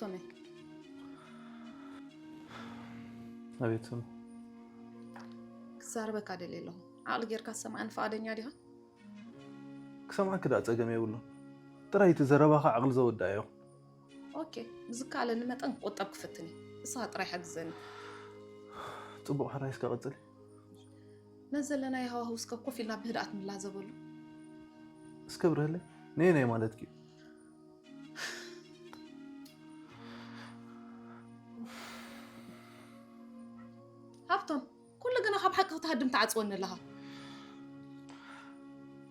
ቶመይ፣ ኣቤት ስም። ክዛረበካ ደልየ ኣለኹ። ዓቕሊ ጌርካ ዝሰምዓኒ ፍቓደኛ ዲኻ? ክሰምዓኪ ደኣ ጸገም የብሉን። ጥራይ እቲ ዘረባኻ ዓቕሊ ዘወድኣ እዮ። ኦኬ፣ ብዝከኣለኒ መጠን ክቑጠብ ክፍትን እየ። ንስኻ ጥራይ ሓግዘኒ። ጽቡቕ፣ ሕራይ እስከ ቀጽሊ። ነዚ ዘለናዮ ሃዋህው እስከ ኮፍ ኢልና ብህድኣት ንላዘበሉ። እስከ ብርህለይ፣ ነየናይ ማለትኪ እዩ? ሃብቶም፣ ኩሉ ግና ካብ ሓቂ ክትሃድም ትዓጽወኒ ኣለኻ።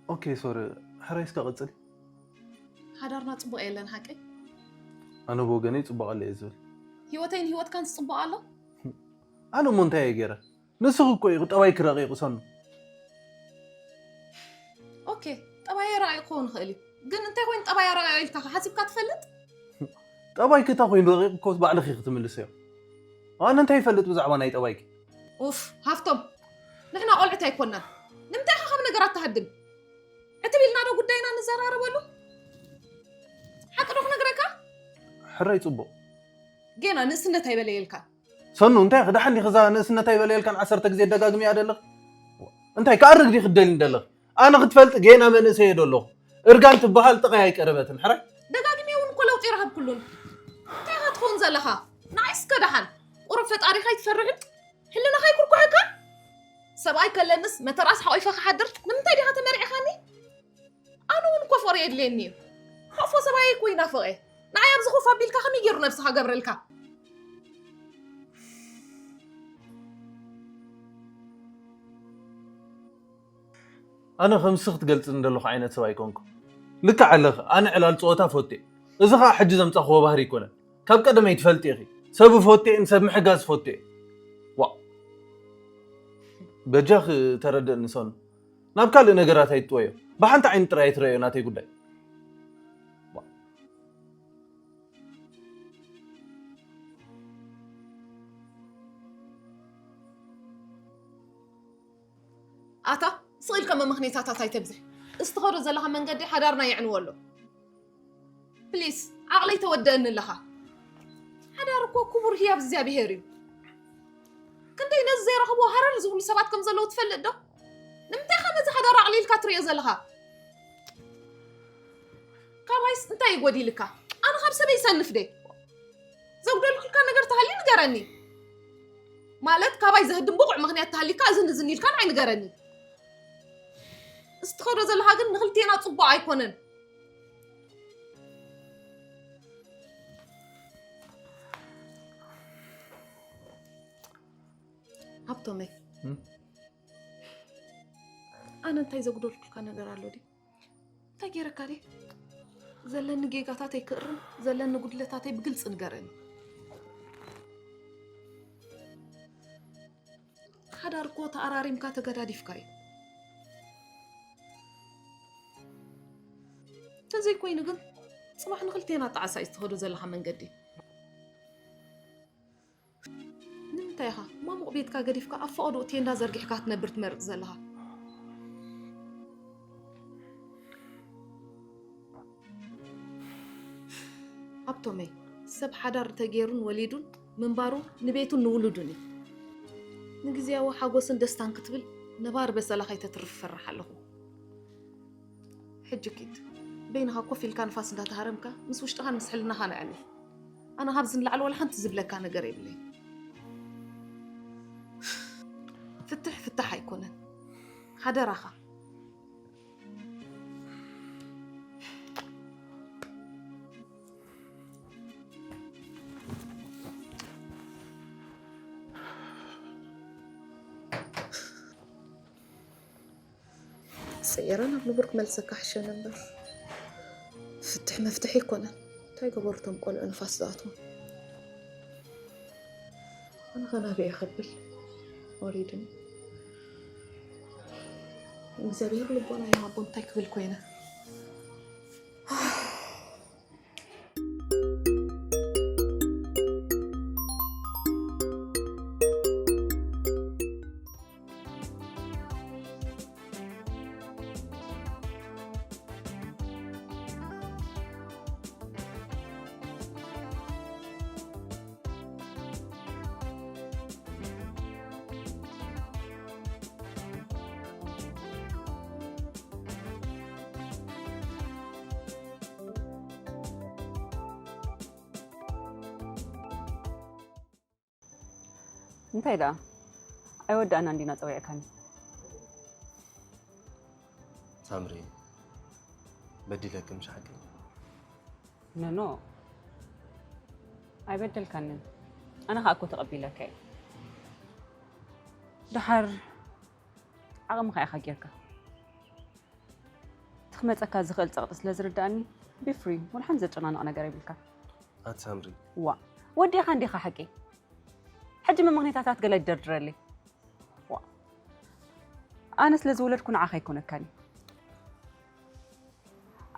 ኦኬ፣ ሶሪ፣ ሕራይ እስከ ቀጽሊ። ሓዳርና ጽቡቕ የለን ሓቀይ? ኣነ ብወገነይ ጽቡቕ ኣሎ እየ ዝብል። ህይወተይን ህይወትካን ጽቡቕ ኣሎ? ኣነ እሞ እንታይ እየ ገይረ? ንስኺ እኮ ኢኺ ጠባይኪ ረቒቑ ሰኑ። ኦኬ፣ ጠባየይ ረቒቑ ክኸውን ይኽእል እዩ። ግን እንታይ ኮይኑ ጠባያ ረቒቑ ኢልካ ሓሲብካ ትፈልጥ? ጠባይኪ እንታይ ኮይኑ ረቒቑ እኮ ባዕልኺ ክትምልስዮ። ኣነ እንታይ ይፈልጥ ብዛዕባ ናይ ጠባይኪ? ኡፍ፣ ሃፍቶም፣ ንሕና ቆልዑት ኣይኮናን። ንምንታይ ኢኻ ካብ ነገራት ትሃድም? ዕትብ ኢልና ዶ ጉዳይና ንዘራረበሉ? ሓቂ ዶ ክነግረካ? ሕራይ ጽቡቕ። ጌና ንእስነት ኣይበለየልካን። ሰኑ፣ እንታይ ክደሓን ዲኺ እዛ ንእስነት ኣይበለየልካን ዓሰርተ ግዜ ደጋግምያ ደለኺ? እንታይ ክኣርግ ዲኺ ትደልኒ ደለኺ? ኣነ ክትፈልጢ ጌና መንእሰይ እየ ደለኹ። እርጋን ትበሃል ጥቓይ ኣይቀረበትን። ሕራይ? ደጋግሜ እውን እኮ ለውጢ ይረኸብኩሉን። እንታይ ኢኻ ትኸውን ዘለኻ? ንዓይ እስከ ደሓን። ቁሩብ ፈጣሪኻ ኣይትፈርሕን? ህልናኻ ኣይኩርኩሐካን? ሰብኣይ ከለንስ መተርኣስ ሓቒፈ ክሓድር ንምንታይ ዲኻ ተመሪዕኻኒ? ኣነ እውን እኮ ፍቕሪ የድልየኒ እዩ። ከፎ ሰብኣይ እኮ ይናፍቐ። ንዓይ ኣብዚ ኮፍ ኣቢልካ ከመይ ገይሩ ነብስኻ ገብረልካ? ኣነ ከም ንስኺ ትገልጽኒ ዘለኹ ዓይነት ሰብ ኣይኮንኩ። ልክዕ ኣለኺ፣ ኣነ ዕላል ጸወታ ፈቴ። እዚ ኸኣ ሕጂ ዘምጻኽዎ ባህሪ ኣይኮነን። ካብ ቀደመይ ትፈልጢ ኢኺ። ሰብ ፈቴ እን ሰብ ምሕጋዝ ፈቴ። ዋ። በጃኺ ተረደእኒ ሰኑ። ናብ ካልእ ነገራት ኣይትጥወዮ። ብሓንቲ ዓይኒ ጥራይ ኣይትረኣዮ ናተይ ጉዳይ። ኣታ ስቕ ኢልካ መመኽኔታታት ኣይተብዝሕ። እስትኸዶ ዘለኻ መንገዲ ሓዳርና የዕንዎ ኣሎ። ፕሊስ፣ ዓቕለይ ተወደአኒ ኣለኻ። ሓዳር እኮ ክቡር ህያብ እግዚኣብሄር እዩ። ክንደይ ነዚ ዘይረኽብዎ ሃረር ዝብሉ ሰባት ከም ዘለዉ ትፈልጥ ዶ? ንምንታይ ከ ነዚ ሓዳር ኣቕሊልካ ትሪኦ ዘለኻ? ካባይስ እንታይ ይጎዲልካ? ኣነ ካብ ሰበይ ይሰንፍ ደ? ዘጉደልኩልካ ነገር ተሃልዩ ንገረኒ። ማለት ካባይ ዘህድም ብቑዕ ምኽንያት ተሃሊካ እዝን እዝን ኢልካ ንዓይ ንገረኒ። እስትኸዶ ዘለኻ ግን ንኽልቴና ጽቡቕ ኣይኮነን። ሃብቶመይ፣ እም? ኣነ እንታይ ዘጉደልኩልካ ነገር ኣሎ ድዩ? እንታይ ገይረካ ድየ? ዘለኒ ጌጋታተይ ክእርም፣ ዘለኒ ጉድለታተይ ብግልጺ ንገረኒ። ሓዳር እኮ ተኣራሪምካ ተገዳዲፍካ እዩ። እንተዘይኮይኑ ግን ጽባሕ ንኽልቴና ጣዕሳ እዩ ትኸዶ ዘለኻ መንገዲ። ንምንታይ ኢኻ ማሙቕ ቤትካ ገዲፍካ ኣብ ፈቐዶኡ ቴንዳ ዘርጊሕካ ክትነብር ትመርጽ ዘለኻ? ሃብቶመይ፣ ሰብ ሓዳር እንተገይሩን ወሊዱን ምንባሩ ንቤቱን ንውሉዱን እዩ። ንግዝያዊ ሓጎስን ደስታን ክትብል ነባሪ በሰላ ከይተትርፍ እፈርሕ ኣለኹ። ሕጂ ኪድ፣ በይንኻ ኮፍ ኢልካ ንፋስ እንዳተሃረምካ ምስ ውሽጥኻን ምስ ሕልናኻን ኣዕልል። ኣነ ካብዚ ንላዕሊ ዋላ ሓንቲ ዝብለካ ነገር የብለይን። ፍትሕ ፍታሕ ኣይኮነን። ሓደራኻ። ሰየረ ናብ ንቡር ክመልሰካ ሕሸኒ እምበር ፍትሕ መፍትሒ ኣይኮነን። እንታይ ገበሩ እቶም ቆልዑ ንፋስ ዝኣትዎም? ኣነ ኸ ናበይ እየ ከብል? ወሪድኒ። እግዚኣብሔር ልቦና ይሃቦ እንታይ ክብል ኮይነ? እንታይ ደኣ ኣይወዳእና እንዲና ጸዊዕካኒ። ሳምሪ፣ በዲለኪ ምሽ ሓቂ? ኖኖ፣ ኣይበደልካንን። ኣነ ከኣ እኮ ተቐቢለካ እየ። ደሓር ዓቕምኻ ኢኻ ጌርካ። እቲ ክመጸካ ዝኽእል ጸቕጢ ስለ ዝርዳእኒ፣ be free፣ ወላ ሓንቲ ዘጨናንቕ ነገር የብልካ። ኣቲ ሳምሪ። ዋ፣ ወዲእኻ እንዲኻ ሓቂ። ሕጂ መመኽኔታታት ገለ ይደርድረለይ። ዋ፣ ኣነ ስለ ዝወለድኩ ንዓኻ ኣይኮነካን እዩ።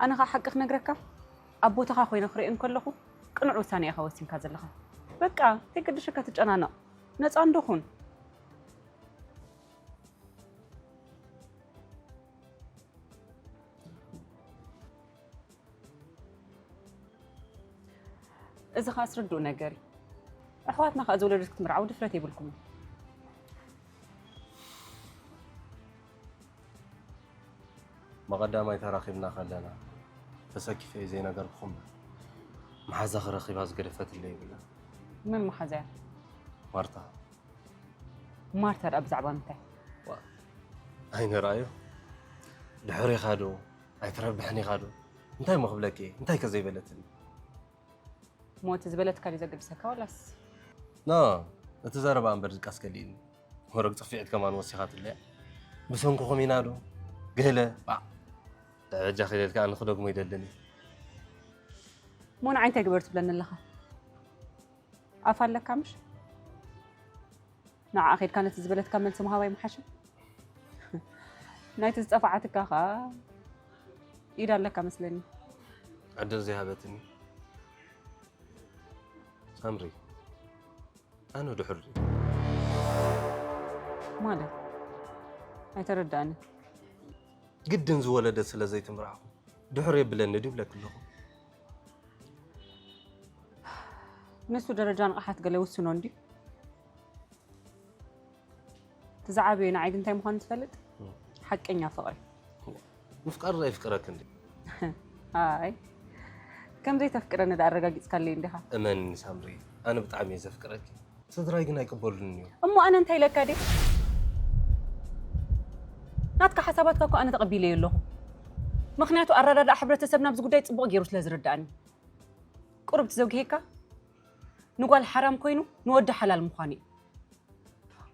ኣነ ኸዓ ሓቂ ክነግረካ፣ ኣብ ቦታኻ ኮይነ ክርእዮ እንከለኹ፣ ቅኑዕ ውሳኔ ኢኻ ወሲንካ ዘለኻ። በቃ፣ ተይገደሸካ ትጨናነቕ። ነጻ እንዶ ኹን። እዚ ኸኣ ስርዱእ ነገር እዩ። ኣሕዋትና ኸኣ ዝወለደት ክትምርዓው ድፍረት የብልኩምን። መቐዳማይ ተራኺብና ከለና ተሰኪፈ እየ ዘይነገርኩኹም። መሓዛ ክረኺባ ዝገደፈትለይ የብላ። መን መሓዛ እያ? ማርታ። ማርታ ደኣ ብዛዕባ ምንታይ? ኣይንርኣዮ። ድሕሪኻ ዶ ኣይትረብሕን ኢኻ ዶ? እንታይ እሞ ክብለኪ እየ? እንታይ ከ ዘይበለትኒ? እሞ እቲ ዝበለትካ ድዩ ዘገድሰካ ዋላስ? ኖ፣ እቲ ዘረባ እምበር ድቃስ ከሊእኒ። ወረግ ጽፊዕት ከማን ወሲኻትለያ። ብሰንኩኹም ኢና ዶ? ገለ፣ ባዕ። ደረጃ ከይደልካ ኣነ ክደግሞ ይደልን እየ። እሞ ንዓይ እንታይ ግበር ትብለኒ ኣለኻ? ኣፍ ኣለካ ምሽ? ንዓኣ ከይድካ ነቲ ዝበለትካ መልሲ ምሃብ ኣይምሓሽን? ናይቲ ዝጠፋዓትካ ኸኣ ኢድ ኣለካ መስለኒ። ዕድል ዘይሃበትኒ ሳምሪ፣ ኣነ ድሑር ድየ? ማለት ኣይተረዳእኒ። ግድን ዝወለደት ስለ ዘይትምርዓኹ ድሑር የብለኒ ድዩ ብለኪ ኣለኹ? ንሱ ደረጃ ንቕሓት ገለ ውስኖ እንድዩ። እቲ ዝዓበየ ንዓይ ግን እንታይ ምዃኑ ትፈልጥ? ሓቀኛ ፍቕሪ። ምፍቃር ዶ የፍቅረኪ እንዴ? ኣይ፣ ከም ዘይተፍቅረኒ ደኣ ኣረጋጊጽካለይ እንዲኻ። እመንኒ ሳምሪ፣ ኣነ ብጣዕሚ እየ ዘፍቅረኪ። ስድራይ ግን ኣይቅበሉን እዮም። እሞ ኣነ እንታይ ኢለካ ድየ? ናትካ ሓሳባትካ እኮ ኣነ ተቐቢለዮ ኣለኹ። ምኽንያቱ ኣረዳድኣ ሕብረተሰብና ኣብዚ ጉዳይ ጽቡቕ ገይሩ ስለ ዝርድኣኒ። ቁሩብ ትዘጉሄካ ንጓል ሓራም ኮይኑ ንወዲ ሓላል ምዃኑ እዩ።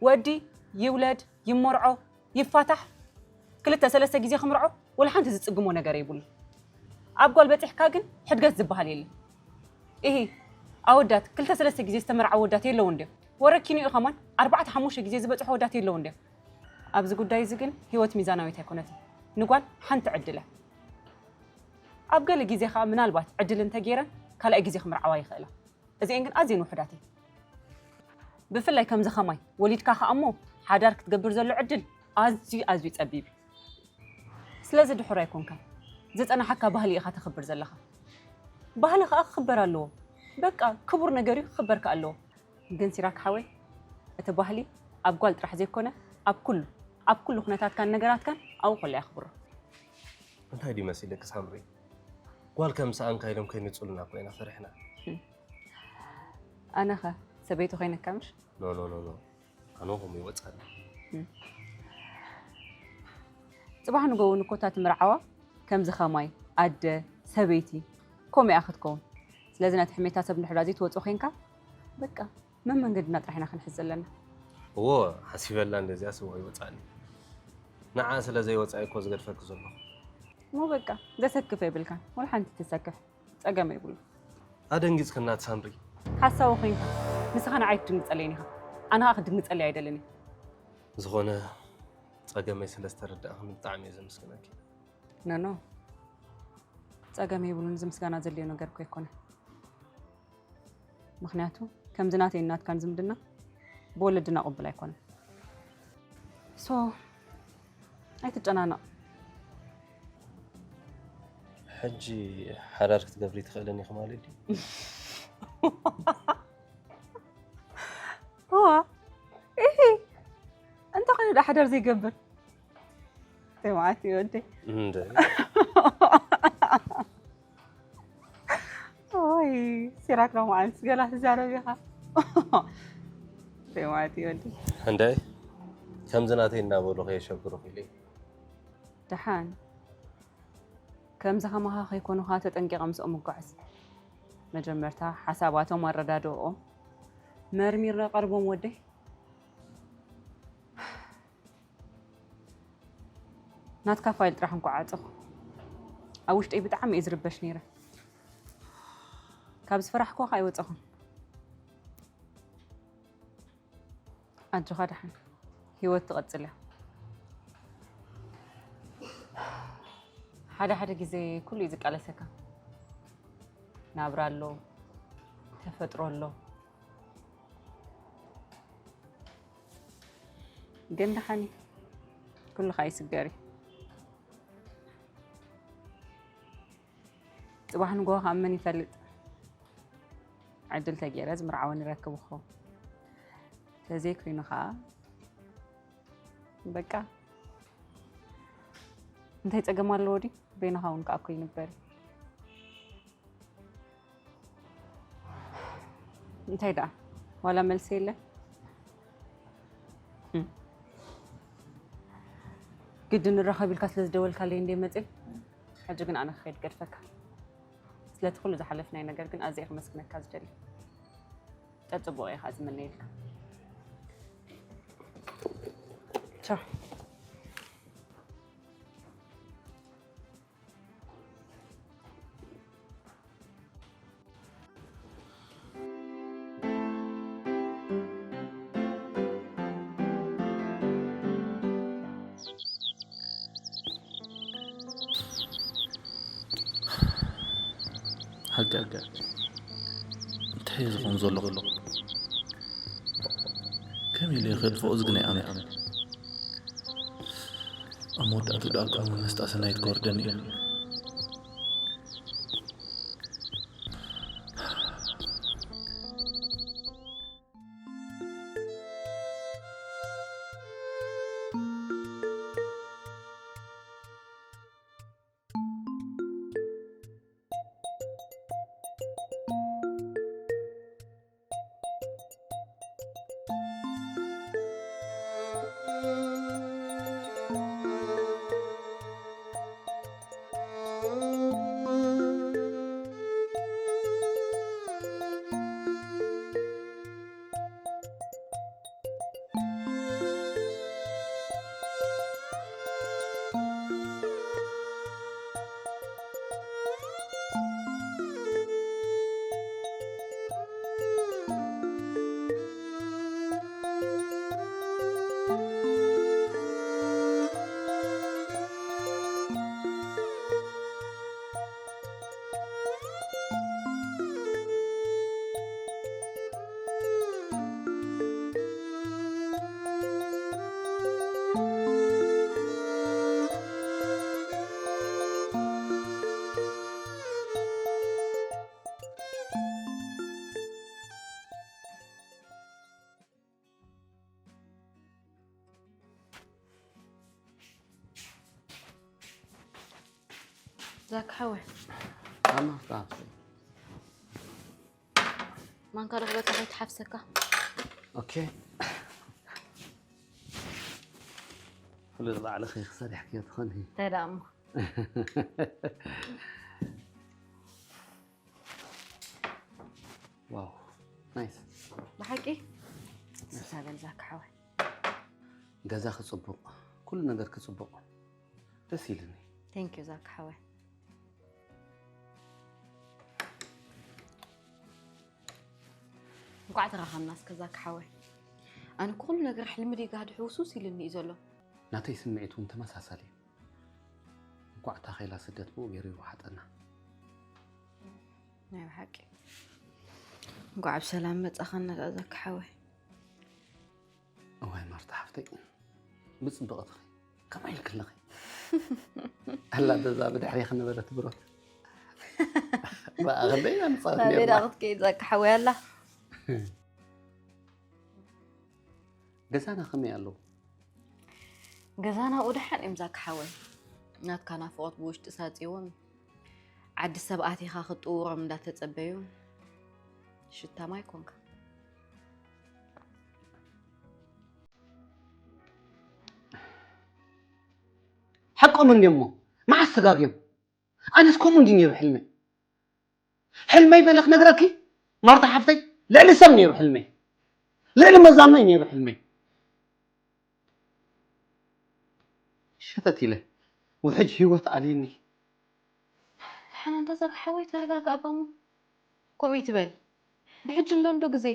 ወዲ ይውለድ፣ ይመርዖ፣ ይፋታሕ፣ ክልተ ሰለስተ ግዜ ክምርዖ ወላ ሓንቲ ዝጽግሞ ነገር የብሉ። ኣብ ጓል በጺሕካ ግን ሕድገት ዝበሃል የለን። ኢሂ፣ ኣወዳት ክልተ ሰለስተ ግዜ ዝተመርዓ ኣወዳት የለውን ድዮም? ወረ ኪኑ እዩ ከማን ኣርባዕተ ሓሙሽተ ግዜ ዝበጽሑ ኣወዳት የለውን ድዮም? ኣብዚ ጉዳይ እዚ ግን ህይወት ሚዛናዊት ኣይኮነትን። ንጓል ሓንቲ ዕድል እያ። ኣብ ገለ ግዜ ኸኣ ምናልባት ዕድል እንተገይረን ካልኣይ ግዜ ክምርዓዋ ይኽእላ። እዚኤን ግን ኣዝየን ውሑዳት እየን። ብፍላይ ከምዚ ኸማይ ወሊድካ ኸኣ እሞ ሓዳር ክትገብር ዘሎ ዕድል ኣዝዩ ኣዝዩ ጸቢብ እዩ። ስለዚ ድሑር ኣይኮንካን። ዝጸናሓካ ባህሊ ኢኻ ተኽብር ዘለኻ። ባህሊ ኸኣ ክኽበር ኣለዎ። በቃ ክቡር ነገር እዩ፣ ክኽበር ከኣ ኣለዎ። ግን ሲራክ ሓወይ፣ እቲ ባህሊ ኣብ ጓል ጥራሕ ዘይኮነ ኣብ ኩሉ ኣብ ኩሉ ኩነታትካን ነገራትካን ኣብኡ ከሎ የኽብሮ። እንታይ ድዩ መሲልኪ ሳምሪ? ጓል ከም ሰኣንካ ኢሎም ከይንጹልና እኮ ኢና ፈሪሕና። ኣነኸ ሰበይቲ ኮይነካ ምሽ? ኖ ኖ ኖ ኖ ኣነ ከምኡ ይወጻኒ። ጽባሕ ንጎውን እኮ እታ ትምርዓዋ ከምዚ ኸማይ ኣደ ሰበይቲ ከምኡ እያ ክትከውን። ስለዚ ነቲ ሕሜታ ሰብ እንድሕር ዘይትወጾ ኮይንካ በቃ መመንገድና ጥራሕ ኢና ክንሕዝ ዘለና። እዎ ሓሲበላ እንደዚኣ ስዋ ይወጻኒ። ንዓ ስለ ዘይወጻ እኮ ዝገድፈኪ ዘለኹ። እሞ በቃ ዘሰክፍ የብልካን ወላ ሓንቲ ትሰክፍ ጸገም የብሉ። ኣደንጊጽክና ሳምሪ። ሓሳዊ ኮይንካ ንስኻ ንዓይ ትድንግጸለይን ኢኻ ኣነ ኸኣ ክድንግጸለይ ኣይደልን እየ። ዝኾነ ጸገመይ ስለ ዝተረዳእኽኒ ብጣዕሚ እየ ዘመስግነኪ። ኖኖ ጸገም የብሉን እዚ ምስጋና ዘድልዮ ነገር እኮ ኣይኮነን። ምኽንያቱ ከምዚ ናተይን ናትካን ዝምድና ብወለድና ቅቡል ኣይኮነን። ሶ ኣይትጨናነቕ። ሕጂ ሓዳር ክትገብሪ ትኽእልን ኢኺ ማለት ድዩ? እዋ ኢሂ እንተኾነ ዶ ሓዳር ዘይገብር ተማዓት ይወደይ እንደ ወይ ሲራክ ሎማዓንስ ገላ ትዛረብ ኢኻ። ማለት እዩ ወዲ። እንደ ከምዚ ናተይ እናበሉ ከየሸግሩ ኢለ። ደሓን ከምዚ ከማኻ ከይኮኑኻ ተጠንቂቐ ምስኦም ምጓዓዝ። መጀመርታ ሓሳባቶም ኣረዳድኦም መርሚረ ቀርቦም ወደይ። ናትካ ፋይል ጥራሕ እንኳ ዓፀኹ። ኣብ ውሽጠይ ብጣዕሚ እየ ዝርበሽ ነይረ። ካብ ዝፈራሕኩኻ ኣይወፀኹን። ኣጆኻ ደሓን ህይወት ትቐጽል እያ። ሓደ ሓደ ግዜ ኩሉ እዩ ዝቃለሰካ። ናብራ ኣሎ፣ ተፈጥሮ ኣሎ። ግን ደሓን እዩ። ኩሉ ኸኣ ይስገር እዩ። ጽባሕ ንግሆ ካብ መን ይፈልጥ? ዕድል ተገይረ ዝምርዓወን ይረክብ እኮ። ተዘይኮይኑ ኸኣ በቃ እንታይ ጸገም ኣለዎ ድዩ? በይንኻ እውን ከኣ እኮ ይንበር እዩ። እንታይ ደኣ ዋላ መልሲ የለ። እም። ግዲ ንራኸብ ኢልካ ስለ ዝደወልካለይ እንደ መጽእ። ሕጂ ግን ኣነ ክኸይድ ገድፈካ። ስለቲ ኩሉ ዝሓለፍናዮ ነገር ግን ኣዝየ ከመስግነካ ዝደሊ። ጠጽቡቕ እየ ከዓ ዝምነየልካ። ቻው። ሓቂ፣ እንታይ እዩ ዝኸውን ዘሎ? ከመይ ኢለ ይኽእል ፍቕዚ ግን ኣይኣምን። ኣብ መወዳእትኡ ደኣ እኮ መስጣ ሰናይት ክወርደኒ እዩ። ዛክ ሓወይ። ኣማ፣ ጣፍ። ማንካ ዶ ክበልካ ከይትሓፍሰካ? ኦኬ። ኩሉ ዝባዕልኺ ክሰርሕክዮ ትኾኒ። እንታይ ደኣ እሞ? ዋው፣ ናይስ። ብሓቂ? ደስ በል ዛክ ሓወይ። ገዛ ክጽቡቕ፣ ኩሉ ነገር ክጽቡቕ ደስ ኢሉኒ። Thank you ዛክ ሓወይ። እንኳዕ ተራኸብና እስከ ዛክ ሓወይ። ኣነ እኮ ኩሉ ነገር ሕልሚ ድዩ ጋህዲ ሕውስውስ ኢሉኒ እዩ ዘሎ። ናተይ ስምዒት እውን ተመሳሳሊ እዩ። እንኳዕ እታ ኸይላ ስደት ብኡ ገይሩ ይወሓጠና። ናይ ብሓቂ። እንኳዕ ብሰላም መጻኻና ደኣ ዛክ ሓወይ። እዋይ ማርታ ሓፍተይ፣ ብጽብቕትኺ፣ ከመይ ኢልክለኺ? ኣላ በዛ ብድሕሬኺ ነበረት ብሮት። ብኣ ክንደይ ኣንጻር ናበይ ኔርና። ደኣ ክትከይድ ዛክ ሓወይ ኣላ? ገዛና ከመይ ኣለዉ? ገዛና ኣብኡ ደሓን እዮም ዛክ ሓወይ። ናትካ ናፍቖት ብውሽጢ ሳጽይዎም፣ ዓዲ ሰብ ኣቲኻ ክትጥውሮም እንዳተጸበዩ፣ ሽታ ማይ ኮንካ። ከምኡ እንድዮም እሞ፣ መዓስ ተጋግዮም? ኣነስ ከምኡ እንድዩ ነይሩ ሕልመይ። ሕልመይ በለ ክነግረኪ፣ ማርታ ሓፍተይ፣ ልዕሊ ሰብ ነይሩ ሕልመይ። ልዕሊ መዛኖይ ነይሩ ሕልመይ። ሸተት ኢለ፣ ውሕጅ ህይወት ኣልዩኒ። ደሓን ኣንታ ዛኪ ሓወይ፣ ተረጋጋእ እባ እሞ። ከምኡ ይትበል። ብሕጂ ኣሎ እንዶ ግዜ።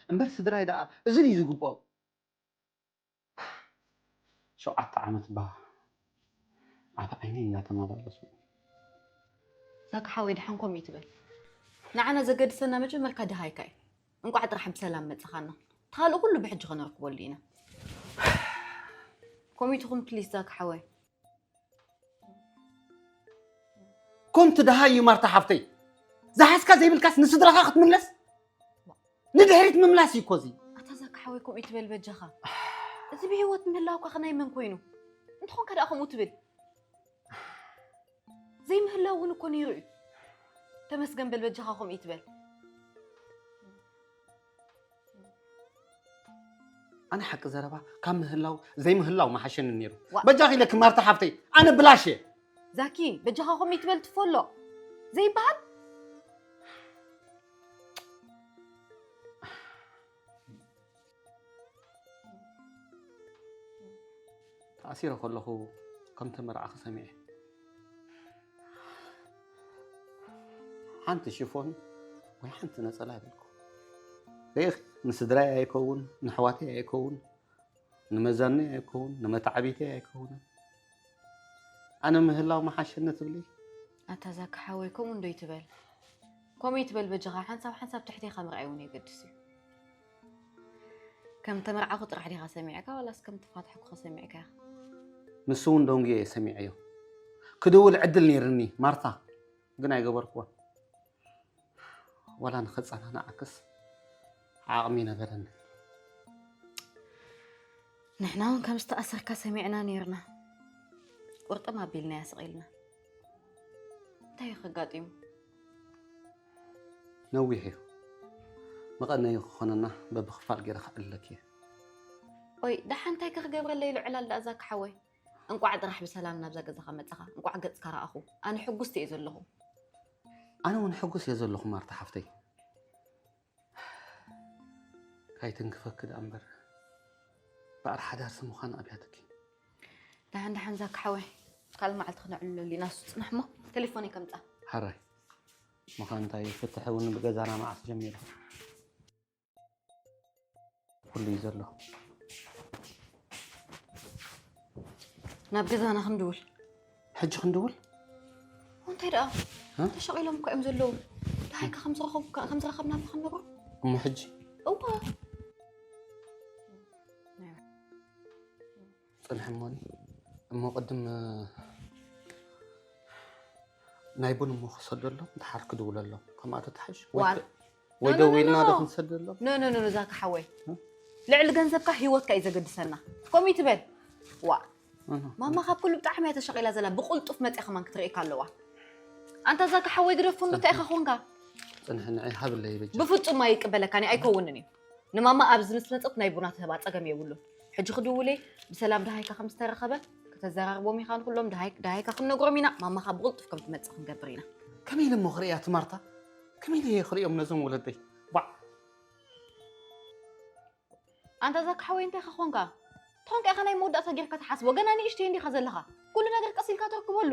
እምበር ስድራይ ደኣ እዚ ድዩ ዝግብኦም? ሸውዓተ ዓመት ባ ኣብ ዓይነይ እናተመላለሱ። ዛኪ ሓወይ፣ ደሓን ከምኡ ይትበል። ንዓና ዘገድሰና መጀመርካ ድሃይካ እዩ። እንቋዕ ጥራሕ ብሰላም መጻኻና። እቲ ካልእ ኩሉ ብሕጂ ከነርክበሉ ኢና። ከምኡ ይትኹን ፕሊስ ዛኪ ሓወይ። ከምቲ ደሃይ እዩ ማርታ ሓፍተይ። ዝሓዝካ ዘይብልካስ ንስድራኻ ክትምለስ? ንድሕሪት ምምላስ እዩ እኮ እዚ። ኣታ ዛኪ ሓወይ፣ ከምኡ ይትበል በጃኻ። እዚ ብህይወት ምህላውካ ከ ናይ መን ኮይኑ? እንተኾንካ ደኣ ከምኡ ትብል? ዘይምህላው እውን እኮ ነይሩ እዩ። ተመስገን በል በጃኻ፣ ከምኡ ይትበል። ኣነ ሓቂ ዘረባ ካብ ምህላው ዘይምህላው መሓሸኒ ነይሩ። ዋ- በጃኺ ኢለኪ ማርታ ሓፍተይ፣ ኣነ ብላሽ እየ። ዛኪ፣ በጃኻ ከምኡ ይትበል ትፎሎ ዘይበሃል። ተኣሲረ ከለኹ ከም ተመርዓኺ ሰሚዐ። ሓንቲ ሽፎን ወይ ሓንቲ ነጸላ የብልኩ። ርኢኺ፣ ንስድራይ ኣይከውን፣ ንኣሕዋተይ ኣይከውን፣ ንመዛኑይ ኣይከውን፣ ንመተዓብይተይ ኣይከውንን። ኣነ ምህላው መሓሸኒ ትብሊ? ኣታ ዛኪ ሓወይ፣ ከምኡ እንዶ ይትበል። ከምኡ ይትበል በጃኻ፣ ሓንሳብ ሓንሳብ ትሕቴኻ ምርኣይ እውን የገድስ እዩ። ከም ተመርዓኹ ጥራሕ ዲኻ ሰሚዕካ፣ ዋላስ ከም ተፋትሐኩ ከ ሰሚዕካ ኢኻ? ንሱ እውን ደንጉየ እየ ሰሚዐዮ። ክድውል ዕድል ነይርኒ፣ ማርታ፣ ግን ኣይገበርኩዎን። ዋላ ንኸጸናንዓክስ ዓቕሚ ነበረኒ። ንሕና እውን ከም ዝተኣሰርካ ሰሚዕና ነይርና። ቁርጥም ኣቢልናያ ስቕ ኢልና። እንታይ እዩ ከጋጢሙ? ነዊሕ እዩ። መቐነዪ ክኾነና በብኽፋል ገይረ ከዕልለኪ እየ። ኦይ፣ ደሓን እንታይ ከ ክገብረለይ ኢሉ ዕላል ደኣ ዛኪ ሓወይ? እንቋዕ ጥራሕ ብሰላም ናብዛ ገዛኻ መጻኻ። እንቋዕ ገጽካ ረኣኹ። ኣነ ሕጉስቲ እየ ዘለኹ። ኣነ እውን ሕጉስ እየ ዘለኹ ማርታ ሓፍተይ። ካይትንክፈኪ ደኣ እምበር፣ በዓል ሓዳርሲ ምዃን ኣብያትኪ። ደሓን ደሓን ዛኪ ሓወይ፣ ካልእ መዓልቲ ክነዕልለሉ ኢና። እሱ ጽናሕ እሞ፣ ቴሌፎነይ ከምጻ። ሓራይ። ምዃን እንታይ፣ ፍትሒ እውን ብገዛና መዓስ ጀሚሩ? ኩሉ እዩ ዘሎ። ናብ ገዛና ክንድውል። ሕጂ ክንድውል? እንታይ ደኣ? እ? ተሸቒሎም እኮ እዮም ዘለዉ። ደሃይካ ከም ዝረኸቡ-፣ ከም ዝረኸብና ዶ ክንነግሮም? እሞ ሕጂ? እወ። ጽንሒ እሞኒ። እሞ ቅድም ናይ ቡን እሞ ክሰደሎም፣ ደሓር ክድውለሎም። ከምኣ ተትሓሽ? ወይ ዋን። ክ-፣ ወይ ኖ፣ ኖ፣ ደው ኖ፣ ኢልና ኖ። ዶ ክንሰደሎም? ኖ፣ ኖ፣ ኖ፣ ኖ፣ ዛኪ ሓወይ። እ? ልዕሊ ገንዘብካ ህይወትካ እዩ ዘገድሰና። ከምኡ ይትበል። ዋ። እህ። ማማ ካብ ኩሉ ብጣዕሚ እያ ተሸቒላ ዘላ። ብቕልጡፍ መጽያ ከማን ክትርእየካ ኣለዋ። ኣንታ ዛኪ ሓወይ ግደፎ እንዶ እንታይ ኢኻ ኮንካ? ጽንሒ ንዓይ ሃብለይ በጃ። ብፍጹም ኣይቅበለካን እዩ፣ ኣይከውንን እዩ። ንማማ ኣብዚ ምስ መጸት ናይ ቡና ትህባ ጸገም የብሉን። ሕጂ ክድውል እየ፣ ብሰላም ደሃይካ ከም ዝተረኸበ ከተዘራርቦም ኢኻ ንኩሎም፣ ደሃይ-፣ ደሃይካ ክንነግሮም ኢና። ማማኻ ብቕልጡፍ ከም ትመጽእ ክንገብር ኢና። ከመይ ኢለ እሞ ክርእያ እቲ ማርታ? ከመይ ኢለ እየ ክርእዮም ነዞም ወለደይ? ባዕ። ኣንታ ዛኪ ሓወይ እንታይ ኢኻ ኮንካ? ተኾንካ ኢኻ ናይ መወዳእታ ጌርካ ትሓስቦ። ገና ንእሽተይ እንዲኻ ዘለኻ። ኩሉ ነገር ቀስ ኢልካ ተርክበሉ።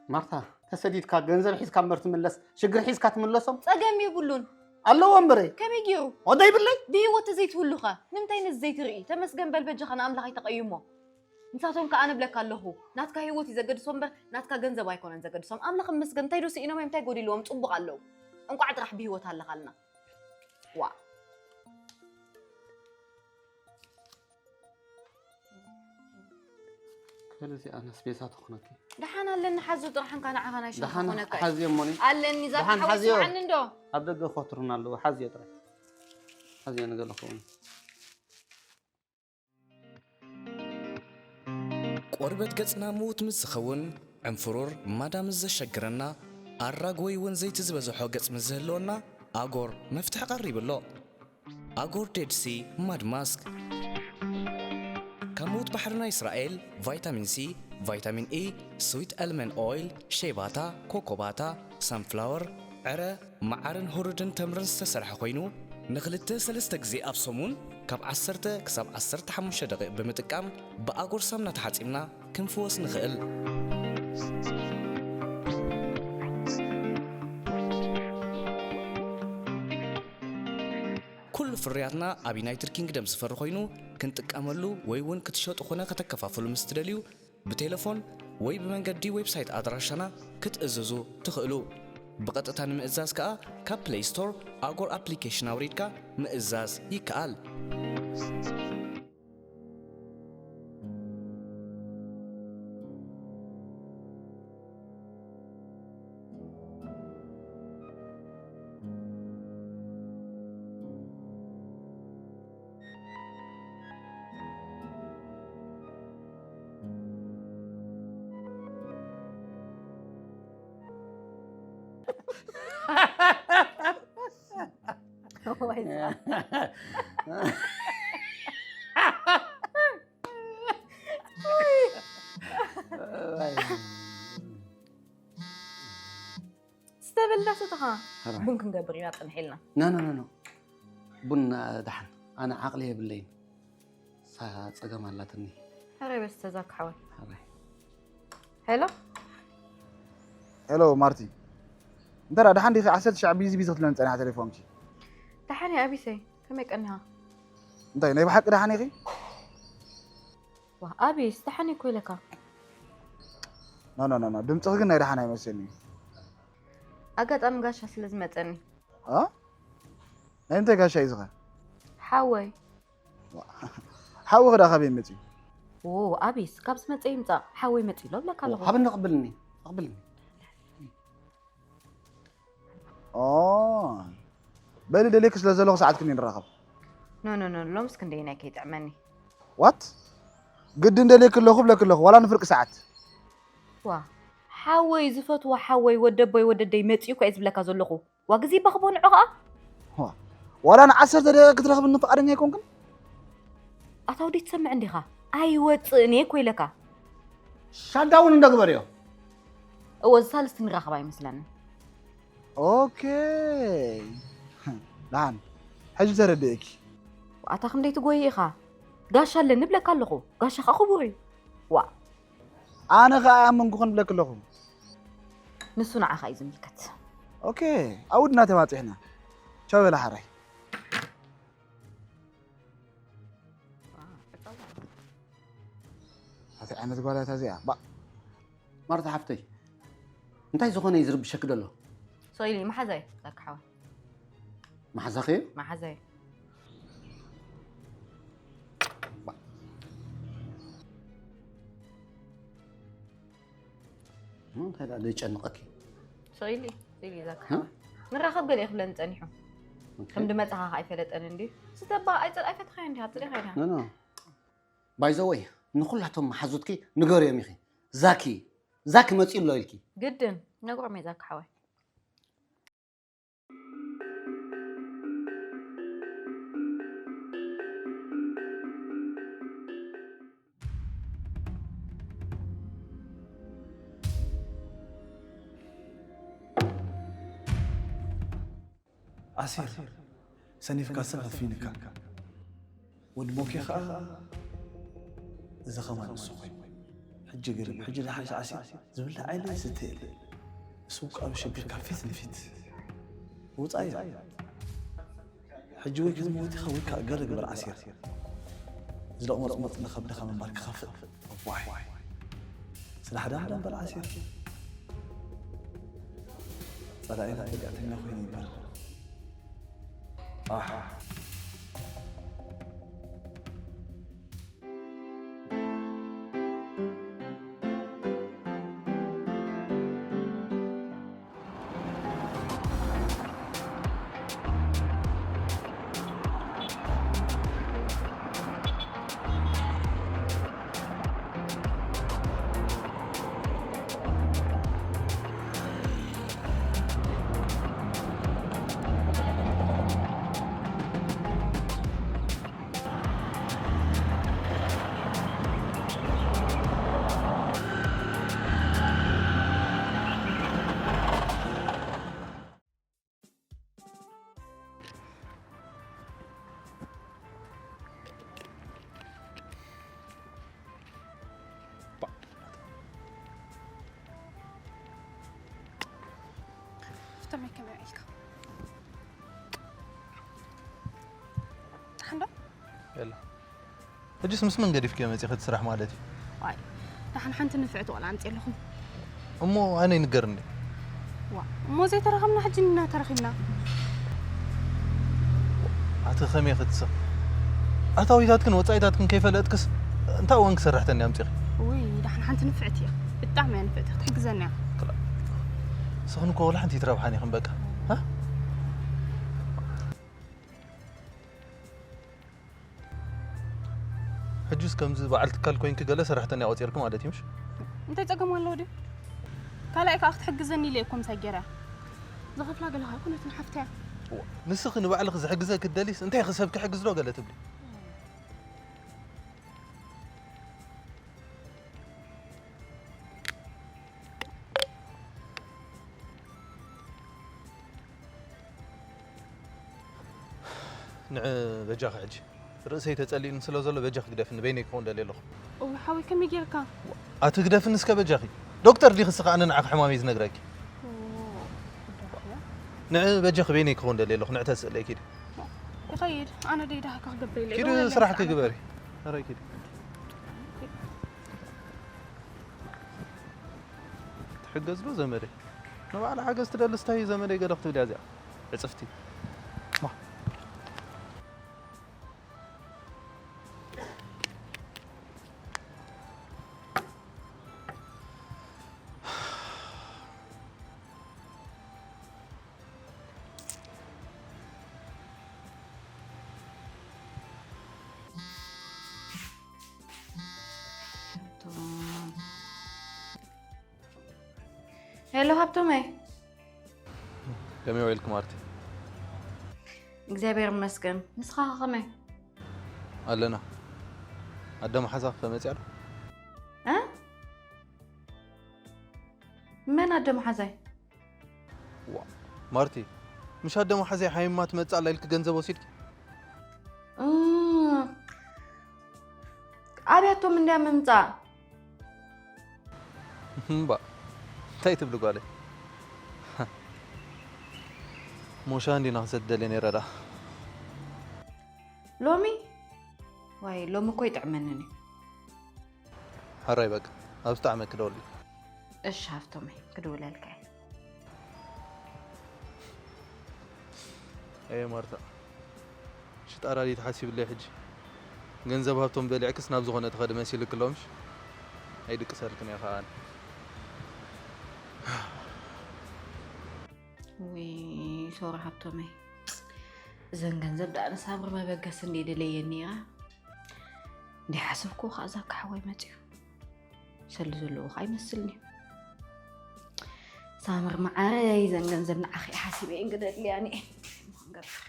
ማርታ፣ ተሰዲድካ ገንዘብ ሒዝካ እምበር ትምለስ፣ ሽግር ሒዝካ ትምለሶም? ጸገም የብሉን። ኣለዎ እምበረይ። ከመይ ገይሩ? ወደ ይብለይ? ብህይወት ተዘይትህሉኸ? ንምንታይ ነዚ ዘይትርኢ? ተመስገን በል በጃኻ ንኣምላኽ ኣይተቐይሞ። ንሳቶም ከኣ ንብለካ ኣለኹ። ናትካ ህይወት እዩ ዘገድሶም እምበር ናትካ ገንዘብ ኣይኮነን ዘገድሶም። ኣምላኽ ይመስገን። እንታይ ዶ ስኢኖም እዮም? እንታይ ጎዲልዎም? ጽቡቕ ኣለዉ። እንቋዕ ጥራሕ ብህይወት ኣለኻልና። ዋ። ከልዚ ኣነስ ቤዛ ትኹነኪ። ደሓን ኣለኒ ሓዙ ጥራሕ እንካ ንዓኻ ናይ ሸንካ ደሓን ኮነካ እዩ። ሓዝዮ እሞኒ። ኣለኒ ዛኪ ደሓን ሓወይ ሓዝዮ። ስምዓኒ እንዶ። ኣብ ደገ ኮትሩና ኣለዉ። ሓዝዮ ጥራሕ። ሓዝዮ ንገለ ኸውን። ቆርበት ገጽና ምዉት ምስ ዝኸውን፣ ዕንፍሩር ማዳ ምስ ዘሸግረና፣ ኣራግ ወይ እውን ዘይቲ ዝበዝሖ ገጽ ምስ ዝህልወና፣ ኣጎር መፍትሒ ቀሪቡ ኣሎ። ኣጎር ዴድ ሲ ማድ ማስክ። ከሙት ባሕርና እስራኤል፣ ቫይታሚን ሲ፣ ቫይታሚን ኢ፣ ስዊት ኣልመንድ ኦይል፣ ሸይባታ፣ ኮኮባታ፣ ሳንፍላወር፣ ዕረ፣ መዓርን ሁሩድን ተምርን ዝተሰርሐ ኮይኑ፣ ንኽልተ ሰለስተ ግዜ ኣብ ሰሙን ካብ ዓሰርተ ክሳብ ዓሰርተ ሓሙሽተ ደቂቕ ብምጥቃም ብኣጎር ሳምና ተሓጺብና ክንፍወስ ንኽእል። ኩሉ ፍርያትና ኣብ ዩናይትድ ኪንግደም ዝፈሪ ኮይኑ፣ ክንጥቀመሉ ወይ እውን ክትሸጡ ኾነ ከተከፋፍሉ ምስ ትደልዩ፣ ብቴሌፎን ወይ ብመንገዲ ዌብሳይት ኣድራሻና ክትእዝዙ ትኽእሉ። ብቐጥታ ንምእዛዝ ከኣ ካብ ፕለይ ስቶር ኣጎር ኣፕሊኬሽን ኣውሪድካ ምእዛዝ ይከኣል። ስተበልና ሰተኻ ሕራይ። ቡን ክንገብር ኢና ጽንሕ ኢልና። ኖ ኖ ኖ ኖ። ቡን ደሓን፣ ኣነ ዓቕሊ የብለይን። ሳ ጸገም ኣላትኒ። ሕራይ በስ ተዛካ ሓወይ። ሕራይ። ሄሎ። ሄሎ ማርቲ፣ እንተ ደኣ ደሓን ዲኺ? ዓሰርተ ሻዕ ቢዚ ቢዚ ክትብለኒ ጸኒሓ ቴሌፎንኪ። ደሓን እየ ኣቢሰይ፣ ከመይ ቀኒኻ? እንታይ ናይ ብሓቂ ደሓን ኢኺ? ዋ ኣቢስ፣ ደሓን እኮ ኢለካ። ኖ ኖ ኖ ኖ፣ ድምፅኺ ግን ናይ ደሓን ኣይመስልን እዩ። ኣጋጣሚ ጋሻ ስለ ዝመፀኒ። ኣ? ናይ እንታይ ጋሻ እዩ ዝኸ? ሓወይ። ሓውኺ ደኣ ካበይ መፂኡ? ኦ ኣቢስ፣ ካብ ዝመፀ ይምፃእ፣ ሓወይ መፂኡ ኣሎ ብለካ ኣለኹ። ሃብኒ፣ ኣቕብልኒ፣ ኣቕብልኒ። ኦ፣ በሊ ደልየኪ ስለ ዘለኹ ሰዓት ክንዲ ንራኸብ። ኖ ኖ ኖ፣ ሎምስ ክንደየናይ ከይጥዕመኒ። ዋት? ግድን ደልየኪ ኣለኹ ብለኪ ኣለኹ፣ ዋላ ንፍርቂ ሰዓት። ዋ፣ ሓወይ ዝፈትዎ ሓወይ ወደቦይ ወደደይ መፂኡ እኮ እየ ዝብለካ ዘለኹ። ዋ፣ ግዜ ይባኽቦ ንዑ ኸዓ። ዋ፣ ዋላ ንዓሰርተ ደቂቕ ክትረኽብኒ ፍቓደኛ ኣይኮንክን? ኣታ ወዲ ትሰምዕ እንዲኻ? ኣይወፅእን እየ እኮ ኢለካ። ሻዳውን እንዶ ግበርዮ። እወ፣ እዚ ሳልስቲ ንራኸብ ኣይመስለንን። ኦኬ። ደሓን። ሕጂ ተረድእኪ። ኣታ ክንደይ ትጎይ ኢኻ? ጋሻ ኣለኒ እብለካ ኣለኹ። ጋሻ ኸዓ ክቡር እዩ። ዋ። ኣነ ኸዓ ኣመንኩኽን እብለኪ ኣለኹ። ንሱ ንዓኻ እዩ ዝምልከት። ኦኬ። ኣብ ውድና ተባፂሕና። ቻው በላ ሓራይ። ኣቲ ዓይነት ጓል እያ እዚኣ። ባ- ማርታ ሓፍተይ፣ እንታይ ዝኾነ እዩ ዝርብሸኪ ዘሎ? ሶይሊ፣ መሓዛይ፣ ዛካ ሓወይ። መሓዛኺ እዩ? መሓዛይ። ባ- እንታይ ደኣ ዘይጨንቐኪ? ሶይሊ፣ ሶይሊ፣ ዛካ እ? ሓወይ። ንራኸብ ገለ እዩ ክብለኒ ጸኒሑ። ኦኬ። ከም ድመጻኻ ከኣ ኣይፈለጠን እንድዩ። ስተባ ኣይጸ-፣ ኣይፈተኻዮ እንዲኻ፣ ጽሊኻ ኢኻ። ኖ፣ ኖ። ባይ ዘ ወይ፣ ንኹላቶም መሓዙትኪ ንገርዮም ኢኺ። ዛኪ፣ ዛኪ መጺኡ ኣሎ ኢልኪ። ግድን፣ ነግሮም እየ ዛኪ ሓወይ። ኣሲር፣ ሰኒፍካ ሰብ ኣፊንካ። ወዲ ቦኬ ኸኣ እዚ ኸማን ንሱ ኮይኑ። ሕጂ ግርም፣ ሕጂ ደሓን ሰዓሲ ዝብላዕ የለ ዝስተ የለ። ንሱ እኮ ኣብ ሽግርካ ፊት ንፊት። ውጻእ እያ። ሕጂ ወይ ክትመውት ኢኻ ወይ ከዓ ገለ ግበር ዓሲር። እዚ ደቕመጽመጽ ንኸብድኻ ምንባር ክኸፍእ። እዋይ። ስራሕ ደኣ ደኣ እምበር ዓሲር። ጸላኢና ጠጋዕተኛ ኮይኑ ይንበር። ኣሕ። ከመይ ውዒልካ? ደሓን ዶ? የላ። ሕጅስ ምስ መን ገዲፍክዮ መጺኺ እቲ ስራሕ ማለት እዩ? ዋይ፣ ደሓን ሓንቲ ንፍዕቲ ቆልዓ ኣምጺኤ ኣለኹ። እሞ ኣነ ይንገር እንዴ? ዋ፣ እሞ ዘይተራኸብና ሕጂ ኢና ተራኺብና። ኣቲ ከመይ ክትስቕ? ኣታዊታትክን ወጻኢታትክን ከይፈለጥክስ እንታይ እዋን ክሰራሕተኒ ኣምጺኺ? ውይ፣ ደሓን ሓንቲ ንፍዕቲ እያ። ብጣዕሚ እያ ንፍዕቲ፣ ክትሕግዘኒ እያ። ክላ-፣ ንስኽን እኮ ወላ ሓንቲ ይትረብሓን ኢኽን በቃ። ሃ? ሕጅስ ከምዚ በዓል ትካል ኮይንኪ ገለ ሰራሕተኛ ቆጺርኪ ማለት እዩ ምሽ? እንታይ ጸገም ኣለዎ ድዩ? ካልኣይ ከኣ ክትሕግዘኒ ኢለ እኮ ምሳይ ገይረ። ዝኸፍላ ገለ ከኣ ኩነትን ሓፍተያ። እዋ፣ ንስኺ ንባዕልኺ ዝሕግዘኪ ትደልይስ እንታይ ኢኺ ሰብ ክሕግዝ ዶ ገለ ትብሊ? ንዕ በጃኺ ሕጂ ርእሰይ ተጸሊኡኒ ስለ ዘሎ በጃኺ ግደፍኒ፣ በይነይ ክኸውን ደልየ ኣለኹ። እው ሓወይ ከመይ ጌርካ? ኣቲ ግደፍኒ እስከ በጃኺ። ዶክተር ዲኺ እስኻ ኣነ ንዓኺ ሕማመይ ዝነግረኪ? ንዕ በጃኺ በይነይ ክኸውን ደልየ ኣለኹ፣ ንዕ ተስእለይ ኪዲ። ይኸይድ፣ ኣነ ደይ ደሃካ ክገብር ኢለ ኪዲ እየ፣ ስራሕኪ ግበሪ። ኧረ ኪዲ። ትሕገዝ ዶ ዘመደይ? ንባዕላ ሓገዝ ትደልስ ታይ ዘመደይ ገለ ክትብል እያ እዚኣ ዕጽፍቲ። ማ። ሄሎ ሃብቶመይ። ከመይ ውዒልኪ ማርቲ? እግዚኣብሔር ይመስገን። ንስኻ ከ ከመይ? ኣለና። ኣደ መሓዛ ከ መጽያ ዶ? እ? መን ኣደ መሓዛይ? ዋ፣ ማርቲ፣ ምሽ ኣደ መሓዛይ ሓሚማ ትመጽእ ኣላ ኢልኪ ገንዘብ ወሲድኪ? እም፣ ኣብያቶም እንድያ ምምጻእ። እምባ፣ እንታይ ትብሊ ጓለይ? ሞሻ እንዲና ክንሰትደልየ ነይረ ደኣ። ሎሚ? ዋይ፣ ሎሚ እኮ ይጥዕመንን እዩ። ሕራይ በቃ፣ ኣብ ዝጠዓመ ክደውል። እሺ ሃፍቶመይ፣ ክድውለልካ እየ። ኤ ማርታ፣ ሽጣራ ድዩ ተሓሲብለይ ሕጂ? ገንዘብ ሃብቶም በሊዕክስ ናብ ዝኾነ ትኸዲ መሲልክ ኣሎ ምሽ? ኣይድቅሰልክን እየ ከኣ ኣነ። ውይ ሶሪ ሃብቶመይ፣ እዘን ገንዘብ ደኣ ንሳምሪ መበገሲ እንደ ደለየን ነይራ። እንደ ሓሰብኩ ከኣ እዛ ካሕወይ መጺኡ። ሰሊ ዘለዎ ከኣ ይመስልኒ። ሳምሪ መዓረይ፣ እዘን ገንዘብ ንዓኺ እየ ሓሲበ እየን ግደልያኒ እየ። እሞ ክንገብር።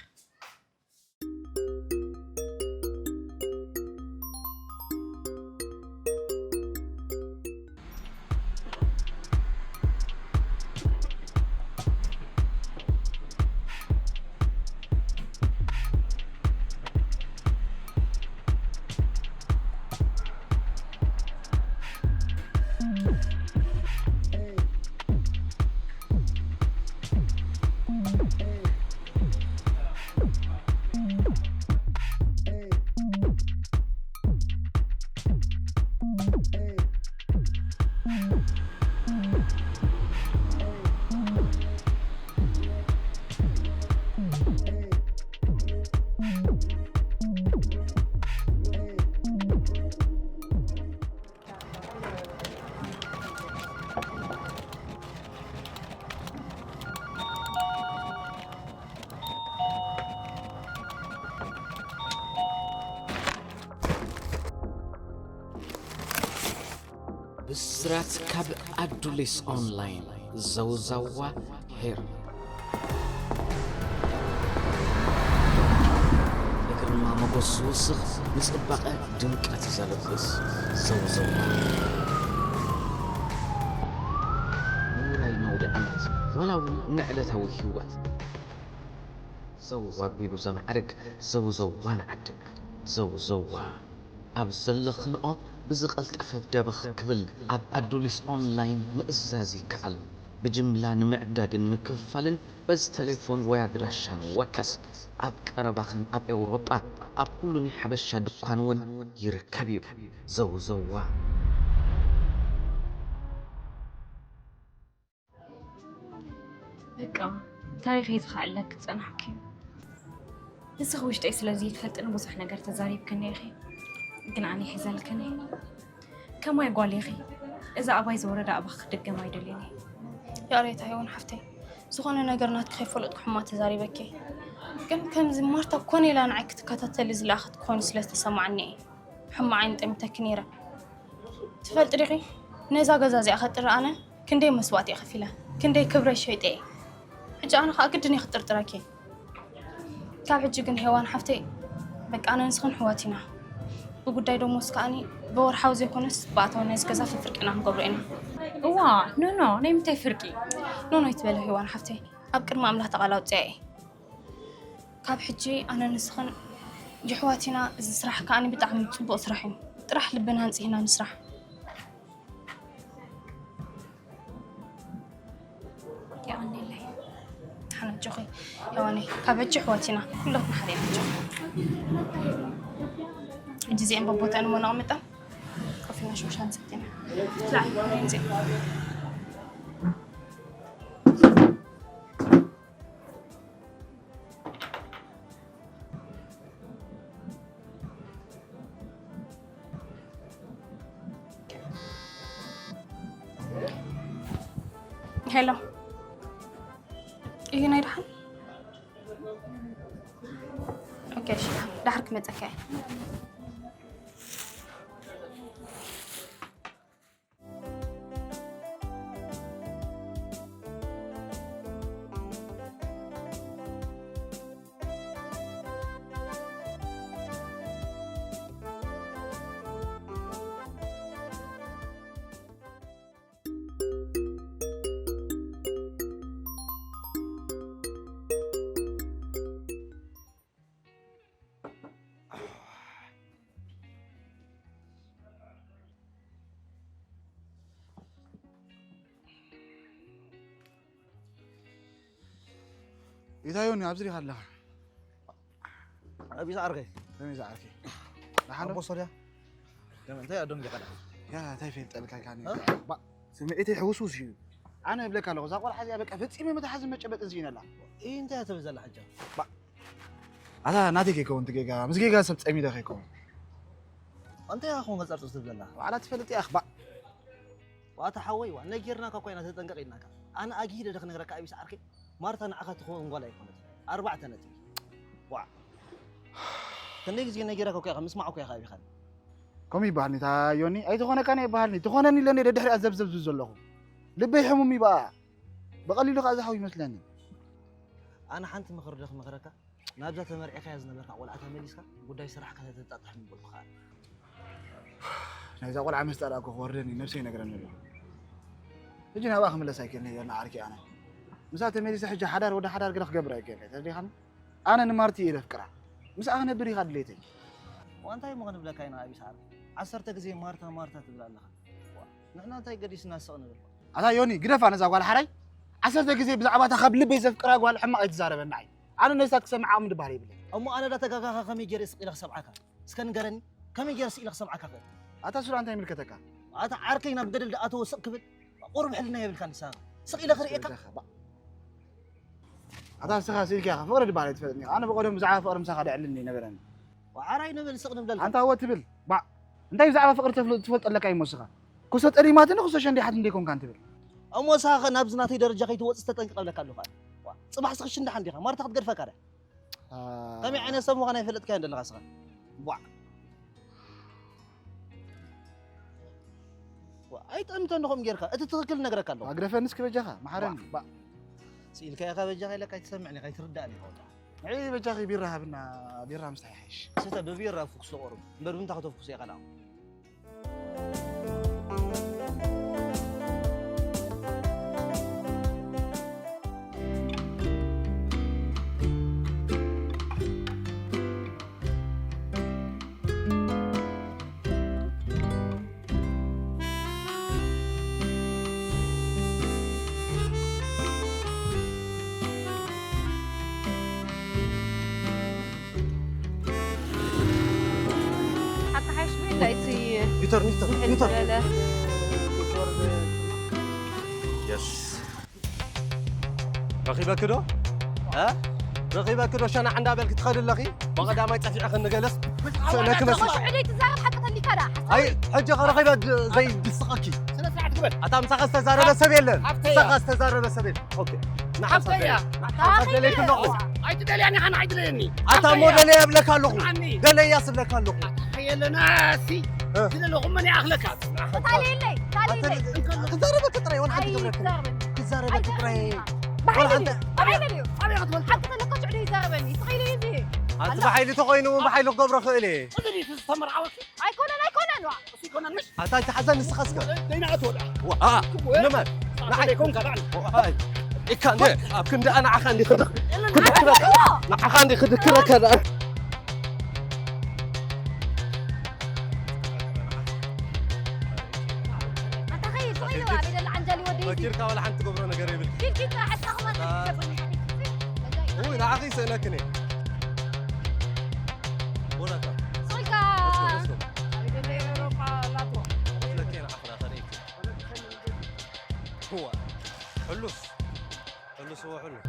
ብስራት ካብ ኣዱሊስ ኦንላይን፣ ዘውዘዋ ሄር። ብግርማ ሞገስ ዝውስኽ፣ ንጽባቐ ድምቀት ዘልብስ ዘውዘዋ። ንውራይ ነውዲ ዓመት፣ ዋላ እውን ንዕለታዊ ህይወት። ዘው ኣቢሉ ዘማዕርግ ዘውዘዋ ንዓድግ። ዘውዘዋ ኣብ ዘለኽንኦ ብዝቐልጠፈ ደበኽ ክብል ኣብ ኣዱሊስ ኦንላይን ምእዛዝ ይከኣል። ብጅምላ ንምዕዳግን ምክፍፋልን በዚ ተሌፎን ወይ ኣድራሻ ንወከስ። ኣብ ቀረባኽን ኣብ ኤውሮጳ ኣብ ኩሉ ናይ ሓበሻ ድኳን እውን ይርከብ እዩ። ዘውዘዋ። በቃ ታሪኸይ ዝኸዕለክ ዝጸናሕኪ ንስኺ ውሽጠይ ስለ ዘይትፈልጥኒ ብዙሕ ነገር ተዛሪብክኒ ኢኺ፣ ግን ኣነ ይሕዘልክኒ። ከማይ ጓል ኢኺ። እዛ ኣባይ ዝወረዳ ኣባኺ ክድገም ኣይደልዮን እየ። ይቕሬታ ሄዋን ሓፍተይ፣ ዝኾነ ነገር ናትኪ ከይፈለጥኩ ሕማቕ ተዛሪበኪ። ግን ከምዚ ማርታ ኮነ ኢላ ንዓይ ክትከታተሊ ዝለኣኸት ክኾኑ ስለ ዝተሰማዓኒ እየ ሕማቕ ዓይኒ ጠሚተኪ ነይረ። ትፈልጢ ዲኺ ነዛ ገዛ እዚኣ ከጥሪ ኣነ ክንደይ መስዋእቲ እየ ከፊለ፣ ክንደይ ክብረይ ሸይጠ እየ። ሕጂ ኣነ ኸኣ ግድን እየ ክጥርጥረኪ። ካብ ሕጂ ግን ሄዋን ሓፍተይ በቃ ኣነ ንስኽን ኣሕዋት ኢና። ብጉዳይ ደሞዝ ከኣኒ ብወርሓዊ ዘይኮነስ ብኣታዊ ናይዚ ገዛ ፍርቂ ኢና ክንገብሮ ኢና። እዋ ኖኖ ናይ ምንታይ ፍርቂ? ኖኖ ኣይትበሊ ሄዋን ሓፍተይ፣ ኣብ ቅድሚ ኣምላኽ ተቓል ኣውፅኣ እየ። ካብ ሕጂ ኣነ ንስኽን የሕዋት ኢና። እዚ ስራሕ ከኣኒ ብጣዕሚ ፅቡቕ ስራሕ እዩ። ጥራሕ ልብና ኣንፂህና ንስራሕ። የቐንየለይ። ሓን ኣጆኺ ሄዋነይ፣ ካብ ሕጂ ኣሕዋት ኢና ኩላትና ሓደ ኢና። ኣጆኺ። ሕጂ እዚአን በቦተአን እሞ ነቐምጠን ኮፍ ኢልና ሸውሻ ንሰቲ ኢና። ላዕ፣ እዚ። ሄሎ፣ እዩ ናይ ደሓን? ኦኬ፣ እሺ፣ ደሓር ክመጸካ እየ። ኢታዮኒ ኣብዚ ዲኻ ኣለኻ? ኣቢስ ዓርከይ ከመይ ዝዓርከይ? ደሓን ዶ? ኣቦ ሶርያ ከመይ እንታይ ኣደንጊኻ ደኣ ያ እንታይ ፈልጠልካ ኢልካኒ? ባ ስምዒተይ ሕውስውስ እዩ። ኣነ እብለካ ኣለኹ እዛ ቆልዓ እዚኣ በቃ ፈጺመ መትሓዚ መጨበጢ ዝኢነላ። ይህ እንታይ ትብል ዘላ ሕጃ ኣታ ናተይ ከይከውን እቲ ጌጋ ምስ ጌጋ ሰብ ጸሚደ ከይከውን። እንታይ ኢኻ ኹን ገጸርጽ ትብል ዘላ ዋዕላ ትፈልጥ ኢኻ ባ ዋታ ሓወይ ዋ ነጊርናካ እኮ ኢና ተጠንቀቕ ኢልናካ። ኣነ ኣጊደ ደ ክነግረካ ኣቢስ ዓርከይ ማርታ ንዓኻ ትኸውን ጓል ኣይኮነት። ኣርባዕተ ነጥቢ። ዋ ክንደይ ግዜ ነጊረካ እኮ ኢኻ ምስማዕ እኮ ኢኻ ኣቢኻኒ። ከምኡ ይበሃልኒ እታ ዮኒ ኣይትኾነካን ኣይበሃልኒ ትኾነኒ ኢለኒ ደድሕሪኣ ዘብዘብ ዝብል ዘለኹ ልበይ ሕሙም ይበኣ ብቐሊሉ ከዓ ዝሃው ይመስለኒ። ኣነ ሓንቲ ምኽሪ ዶ ክመኽረካ ናብዛ ተመርዒኻያ ዝነበርካ ቆልዓ ተመሊስካ ጉዳይ ስራሕካ ተተጣጥሕ ምበልኩኻ። ናይዛ ቆልዓ ምስ ጠላእኩ ክወርደኒ ነብሰይ ይነግረኒ ኣሎ። ሕጂ ናብኣ ክምለስ ኣይክእልን እየ ና ዓርኪ ኣነ። ምስኣ ተመሊሰ ሕጂ ሓዳር ወደ ሓዳር ገለ ክገብር ኣይክእልን እየ ተረዲኻኒ። ኣነ ንማርቲ እየ ዘፍቅራ። ምስኣ ክነብር ኢኻ ድሌተይ። ዋንታይ እሞ ክንብለካ ኢና ኣብ ይስዓር ዓሰርተ ግዜ ማርታ ማርታ ትብል ኣለኻ። ንሕና እንታይ ገዲስና ስቕ ንብል። ኣታ ዮኒ ግደፋ ነዛ ጓል ሓራይ። ዓሰርተ ግዜ ብዛዕባ እታ ካብ ልበይ ዘፍቅራ ጓል ሕማቕ ኣይትዛረበኒ ዓይ። ኣነ ነዛ ክሰምዓ ዓቕሚ ድበሃል የብለይ። እሞ ኣነ ዳ ተጋጋኻ ከመይ ገይረ ስቕ ኢለ ክሰምዓካ? እስከ ንገረኒ ከመይ ገይረ ስቕ ኢለ ክሰምዓካ ክእል? ኣታ ሱራ እንታይ ይምልከተካ? ኣታ ዓርከይ ናብ ገደል ድኣተወ ስቕ ክብል ቁሩብ ሕልና የብልካን ንስኻ። ስቕ ኢለ ክርእየካ። ኣታ ንስኻ ስኢልካ ኢኻ ፍቕሪ ድበሃል ኣይትፈልጥን ኢኻ። ኣነ ብቐደሙ ብዛዕባ ፍቕሪ ምሳኻ ደዕልኒ ኣይነበረን። ዋዓራይ ንብል ስቕ ንብለልካ። ኣንታ እወ ትብል ባዕ እንታይ ብዛዕባ ፍቕሪ ተፍልጥ ትፈልጥ ኣለካ እዩ እሞ ንስኻ። ኩሶ ጠሊማትኒ ኩሶ ሸንዲሓትኒ ደይኮንካን ትብል። እሞ ንስኻ ኸ ናብዚ ናተይ ደረጃ ከይትወጽእ ተጠንቅቕ እብለካ ኣለኹ ኣነ። ጽባሕ ስኽሽንዳሓ እንዲኻ ማርታ ክትገድፈካ ድያ? ከመይ ዓይነት ሰብ ምዃና ኣይፈለጥካዮን ዘለኻ ስኻ። ቧዕ። ኣይጠምተኒ ከምኡ ጌርካ እቲ ትኽክል ነግረካ ኣለኹ። ኣግደፈኒ እስኪ በጃኻ መሓረኒ። ስኢልካ ኢኻ በጃኻ ኢለካ ኣይትሰምዕን ኢኻ ኣይትርዳእን ኢኻ ወዲ። ንዒ በጃኺ ቢራ ሃብና ቢራ ምስታይ ይሓይሽ። ስተ ብቢራ ፍኩሶ ቁሩብ እምበር ብምንታይ ከተፍኩሶ ኢኻ ደኣ። ዩተር ዩተር ዩተር ዝበለ የስ ረኺበኪ ዶ እ? ረኺበኪ ዶ ሸናዕ እንዳበልኪ ትኸዲ ኣለኺ? ብቐዳማይ ጠፊዕኺ ንገለስ ስእለኪ መስል ሽዑ ደይ ትዛረብ ሓቂ ተሊካ ዳ ኣይ ሕጂ ኸ ረኺበ ድ- ዘይድስቐኪ ስነ ስርዓት ግበር ኣታ ምሳኻ ዝተዛረበ ሰብ የለን ሃብተይ ምሳኻ ዝተዛረበ ሰብ የለን ኦኬ ንሓሳብ ሃብተይ እያ ንሓሳብ ደለይኪ ኣለኹ ኣይትደልያኒ ሓን ኣይትደልየኒ ኣታ እሞ ደለያ እብለካ ኣለኹ ኣኒ ደለያስ እብለካ ኣለኹ የለናሲ ዝደለኹም መን ይኣኽለካ ታሌለይ ታሌለይ ክዛረበ ጥራይ ወላ ሓንቲ ገብረክ ኣይዛረበኒ ክዛረበ ጥራይ ብሓይሊ ድዩ ብሓይሊ ድዩ ኣበይ ክትፈልጥ ሓቂ ተለካ ሽዑ ደይ ይዛረበኒ ትኽኢሉ እዩ እዚ ኣቲ ብሓይሊ ተኮይኑ እውን ብሓይሊ ክገብሮ ክእል እየ እዚ ድዩ ዝተመርዓወኪ ኣይኮነን ኣይኮነን ዋ እሱ ይኮነን ምሽ ኣታ ኣይትሓዘኒ ንስኻስከ ደይና ኣትወዳ ንመን ንዓይ ኮንካ ዳዕኒ ኢካ እንደ ኣብ ክንዲ ኣናዓኻ እንዲ ክድክ ክድክረካ ንዓኻ እንዲ ክድክረካ ደኣ ኣታ ኸይድ ትኽኢሉ ዋ ቤደላ ዓንጃሊ ወደይ እዚ ፈኪርካ ወላ ሓንቲ ትገብሮ ነገር የብል ኪድ ኪድ ጥራሕ ሕትኻ ክመርጥ ትገብር ውይ ንዓኺ ይስእነክን እየ ቦላታ ስልካ ክፍለኪ ንዓኽና ከርእኪ ሕሉስ ሕሉስ እዎ ሕሉስ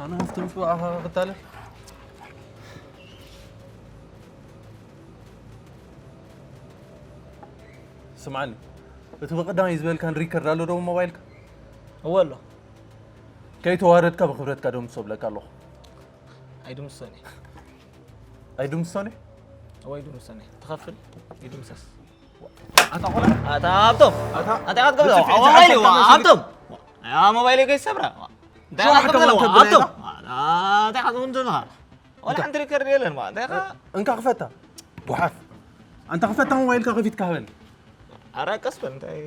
ኣነ ሃፍቶም ጽባሕ ኣኻ ክታለል ስምዓኒ እቲ ብቐዳማይ ዝበልካን ሪከርድ ኣሎ ዶ ሞባይልካ እወ ኣሎ ከይተዋረድካ ብክብረትካ ደምሶ ብለካ ኣለኹ ኣይድምሶን እየ ኣይድምሶን እየ እወ ኣይድምሶን እየ ትኸፍል ይድምሰስ ኣታ ቆልዓ ኣታ ሃብቶም ኣታ ትገብር ብትፊ ሞባይል ሓሳብ ሃብቶም ተመልስ ሃብቶም ያ ሞባይል ከይሰብራ እንታይ ሸውዓተ ትገብር ወላ ተብለካ? ሃብቶም እንታይ ትገብር ዘለኻ ወላ ሓንቲ ሪከርድ የለን ማ እንታይ እንካ ክፈታ ጓሓፍ ኣንታ ክፈታ ሞባይልካ ከፊትካ ሃበኒ ኧረ ቀስ በል እንታይ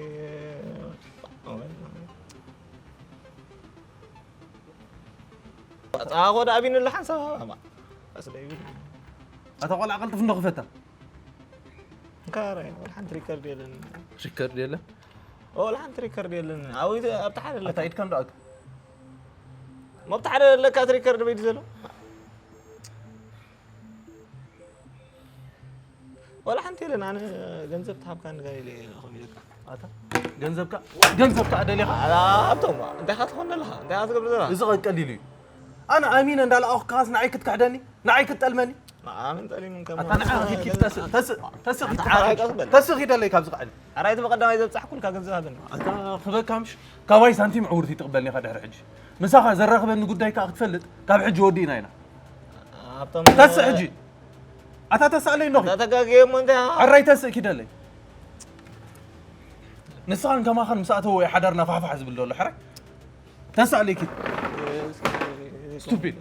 ጻጎ ዳ ቢንላ ሓንሳብ ሃባ ቀስ ዳ ይብል ኣታ ቆልዓ ቀልጥፍ እንዶ ክፈታ ካረ ወላ ሓንቲ ሪከርድ የለን ሪከርድ የለ ወላ ሓንቲ ሪከርድ የለን ኣብ ኣብ ተሓለለ ኣታ ኢድካ እንዶ ኣቱ መብቲ ሓደ ለካ ሪከርድ በይድ ዘሎ ወላ ሓንቲ የለን ኣነ ገንዘብ ተሃብካ ንገር ኢለ ኢለ ከም ኢለካ ኣታ ገንዘብካ ገንዘብካ ደሊኻ ኣብቶም እንታይ ካ ትኾን ዘለኻ እንታይ ካ ትገብር ዘለኻ እዚ ቀቀሊሉ እዩ ኣነ ኣሚነ እንዳለኣኹካስ ንዓይ ክትክሕደኒ ንዓይ ክትጠልመኒ ኣምን ጠሊሙን ከም ኣታ ንዓ ኪድ ኪድ ተስእ ተስእ ተስእ ኪድ ሓራይ ቀስ በል ተስእ ኪደለይ ካብዚ ክዕል ሓራይ እቲ በቀዳማይ ዘብጻሕኩልካ ገንዘብ ሃበኒ ኣታ ክበካ ምሽ ካባይ ሳንቲም ዕውርቲ ትቕበልኒ ኢኻ ድሕሪ ሕጂ ምሳኻ ዘራኽበኒ ጉዳይ ከዓ ክትፈልጥ ካብ ሕጂ ወዲእና ኢና ኣብቶም ተስእ ሕጂ ኣታ ተሳእለይ እንዶ ተጋግየ እሞ እንታይ ሕራይ ተስእ ኪደለይ ንስኻን ከማኻን ምስ ኣተወ ሓዳርና ፋሕፋሕ ዝብል ዘሎ ሕራይ ተሳእለይ ኪድ ስቱፒድ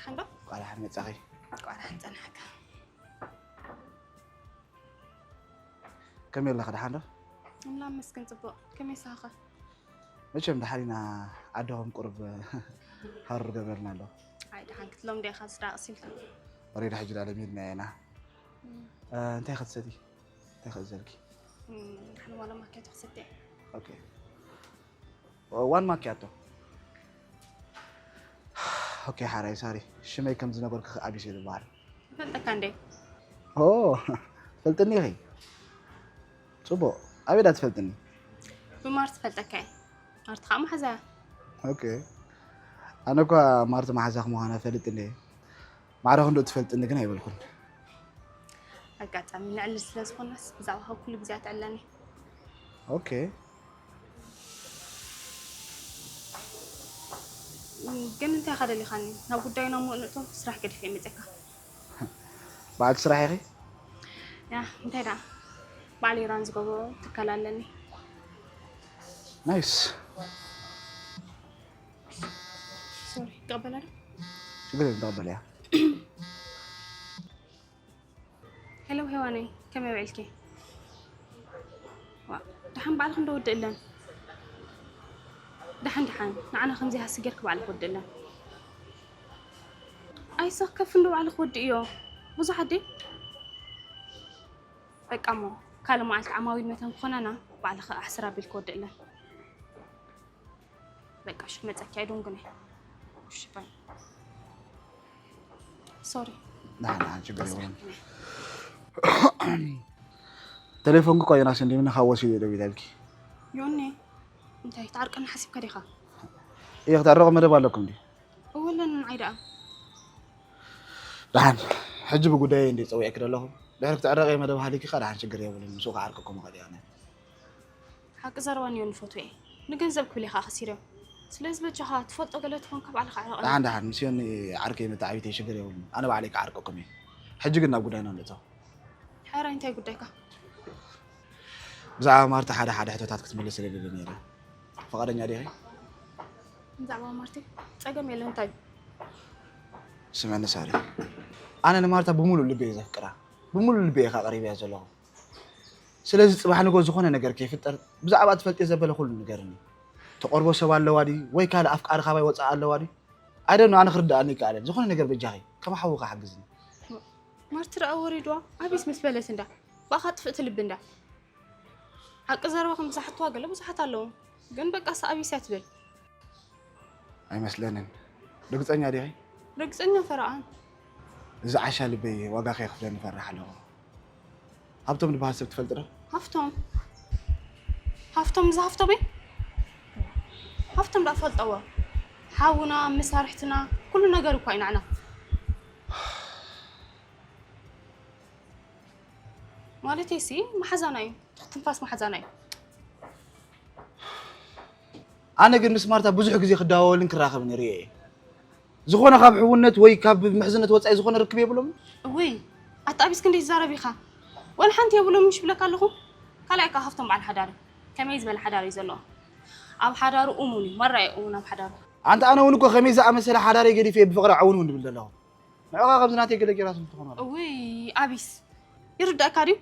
ሓንዶ ቋላ ሓን መጻኺ ቋራ ሓንጸናሕካ ከመይ ኣለኺ ደሓን ዶ ኣምላኽ መስገን ጽቡቕ ከመይ ሳኸ መቸም ደሓን ኢና ዓድኹም ቁሩብ ሃሩር ገበርና ኣሎ ኣይ ደሓን ክትሎም ዲኻ ዝዳቕስ ኢልካ ወሬዳ ሕጂ ዳ ለሚድና ኢና እንታይ ክትሰቲ እንታይ ክእዘልኪ ሓንዋሎ ማኪያቶ ክሰትየ ኦኬ ዋን ማኪያቶ ኦኬ ሓራይ ሳሪ ሽመይ ከም ዝነበርኩ ኣቢሴ ዝበሃል ፈልጠካ እንዴ ኦ ፈልጥኒ ኢኺ ጽቡቕ ኣበይ ዳ ትፈልጥኒ ብማርት ፈልጠካ እየ ማርት ከዓ መሓዛ ኦኬ ኣነ እኳ ማርት መሓዛኽ ምዃና ፈልጥ እንደ ማዕረ ክንዶ ትፈልጥኒ ግን ኣይበልኩን ኣጋጣሚ ንዕልል ስለ ዝኾናስ ብዛዕባኻ ኩሉ ግዜ ኣትዕለኒ። ኦኬ። ግን እንታይ ኢኻ ደሊኻኒ? ናብ ጉዳይና እሞ ንእቶ፣ ስራሕ ገዲፈ እየ መፅካ። በዓልቲ ስራሕ ኢኺ? ያ፣ እንታይ ደኣ? በዓል ኢራን ዝገብሮ ትካል ኣለኒ። ናይስ። ሶሪ፣ ይቀበላ ዶ? ችግር የለም፣ ተቐበልያ። ሄሎ ሄዋነይ፣ ከመይ ውዒልኪ? ዋ፣ ደሓን ባዕልኺ እንዶ ወድእለን። ደሓን ደሓን፣ ንዓና ከምዚ ሃሲ ጌርኪ ባዕልኺ ወድእለን። ኣይስኽ ከፍ እንዶ ባዕልኺ ወድእዮ። ብዙሓት ድየ? በቃ እሞ፣ ካልእ መዓልቲ ዓማዊል መታን ክኾናና፣ ባዕልኺ ኣሕስር ኣቢልኪ ወድእለን። በቃ እሺ፣ ክመፀኪ ኣይዶንግነ። እሺ፣ ባይ። ሶሪ። ደሓን፣ ደሓን፣ ችግር የብሉን። ቴሌፎንኪ እኮ ዮናስ እንዲምኒ ካብ ወሲዱ ደዊለልኪ። ዮኒ፣ እንታይ ትዓርቀኒ ሓሲብካ ዲኻ? እየ፣ ክትዕረቑ መደብ ኣለኩም ድዩ? እወ፣ ኣለኒ፣ ንዓይ ደኣ። ደሓን፣ ሕጂ ብጉዳየይ እንዲ ጸዊዕኪ ዘለኹ። ድሕሪ ክትዕረቂ መደብ ሃሊኪ ከኣ ደሓን፣ ችግር የብሉን። ምስኡ ክዓርቀኩም ይኽእል እየ ኣነ። ሓቂ ዘረባ ንዮኒ ፈትዎ እየ። ንገንዘብ ክብል እየ ከኣ ከሲረዮ። ስለዚ በጃኻ ትፈልጦ ገለ ትኾንካ ባዕልኻ ዕረቐኒ። ደሓን ደሓን፣ ምስ ዮኒ ዓርከይ መተዓቢተይ ሽግር የብሉን። ኣነ ባዕለይ ክዓርቀኩም እየ። ሕጂ ግን ናብ ጉዳይና ንእቶ። ሕራይ እንታይ ጉዳይካ? ብዛዕባ ማርታ ሓደ ሓደ ሕቶታት ክትምልስለይ ደልየ ነይረ። ፍቓደኛ ዲኺ? ብዛዕባ ማርተይ ጸገም የለን፣ እንታይ? ስምዕኒ ሳሪ፣ ኣነ ንማርታ ብምሉእ ልበይ እየ ዘፍቅራ። ብምሉእ ልበይ እየ ከኣ ቀሪበያ ዘለኹ። ስለዚ ጽባሕ ንግሆ ዝኾነ ነገር ከይፍጠር ብዛዕባ ትፈልጥዮ ዘበለ ኩሉ ንገርኒ። ተቐርቦ ሰብ ኣለዋ ድዩ ወይ ካልእ ኣፍቃሪ ካባይ ወጻኢ ኣለዋ ድዩ? I don't know፣ ኣነ ክርድኣኒ ኣይከኣለን። ዝኾነ ነገር በጃኺ ከም ሓውኺ ሓግዝኒ። ማርቲ ደኣ ወሪድዋ ኣቢስ ምስ በለት እንዳ ብኣኻ ጥፍእቲ ልቢ እንዳ ሓቂ ዘረባ ከም ዝሓትዋ ገለ ብዙሓት ኣለዉ። ግን በቃ እሳ ኣቢስ እያ ትብል። ኣይመስለንን። ርግጸኛ ዲኺ? ርግጸኛ ፈረቓን። እዚ ዓሻ ልበይ ዋጋ ከይከፍለኒ እፈርሕ ኣለኹ። ሃብቶም ዝበሃል ሰብ ትፈልጢ ዶ? ሃፍቶም? ሃፍቶም፣ እዚ ሃፍቶመይ? ሃፍቶም ደኣ ፈልጠዎ። ሓውና፣ መሳርሕትና፣ ኩሉ ነገር እኳ ኢና ንሕና። ማለተይሲ መሓዛና እዩ። ትንፋስ መሓዛና እዩ። ኣነ ግን ምስ ማርታ ብዙሕ ግዜ ክደዋወልን ክራኸብን ርእየ እየ። ዝኾነ ካብ ሕውነት ወይ ካብ ምሕዝነት ወጻኢ ዝኾነ ርክብ የብሎምን። እውይ፣ ኣታ ኣቢስ ክንደይ ትዛረብ ኢኻ? ወላ ሓንቲ የብሎምን ሽብለካ ኣለኹ። ካልኣይ ከኣ ሃፍቶም በዓል ሓዳር እዩ። ከመይ ዝበለ ሓዳር እዩ ዘለዎ? ኣብ ሓዳሩ እሙን እዩ፣ ማራ እዩ እሙን ኣብ ሓዳሩ። ኣንታ ኣነ እውን እኮ ከመይ ዝኣመሰለ ሓዳረይ ገዲፈ እየ ብፍቕሪ ዕውንውን ዝብል ዘለኹ። ንዕኻ ከምዚ ናተይ ገለ ጌራትኒ ትኾን ኣላ። እውይ፣ ኣቢስ ይርዳእካ ድዩ?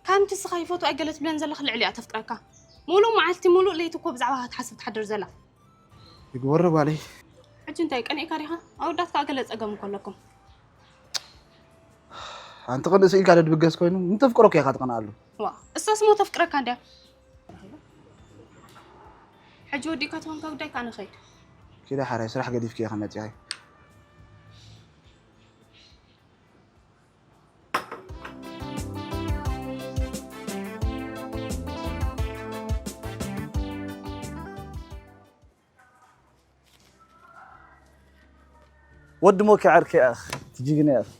ከምቲ ንስኻ ይፈትዋ እየ ገለ ትብለን ዘለኻ ልዕሊኣ ተፍቅረካ። ሙሉእ መዓልቲ ሙሉእ ለይቲ እኮ ብዛዕባኻ ትሓስብ ትሓድር ዘላ። ይግበሮ ጓለይ። ሕጂ እንታይ ቀኒእካ ዲኻ? ኣወዳት ከኣ ገለ ጸገም እኮ ኣለኩም። ኣንቲ ቅንእ ስኢልካ ዶ ድብገስ ኮይኑ? ንተፍቅሮ እኮ ኢኻ ትቐንኣሉ። ዋ፣ እሳስ እሞ ተፍቅረካ እንድያ። ሕጂ ወዲእካ ተኾንካ ጉዳይካ፣ ኣነ ኸይድ። ኪዳ ሓራይ ስራሕ ገዲፍኪ ኢኻ መጺኣይ። ወዲ ሞኪ ዓርከይ ኣኽ ትጅግነ ኣኽ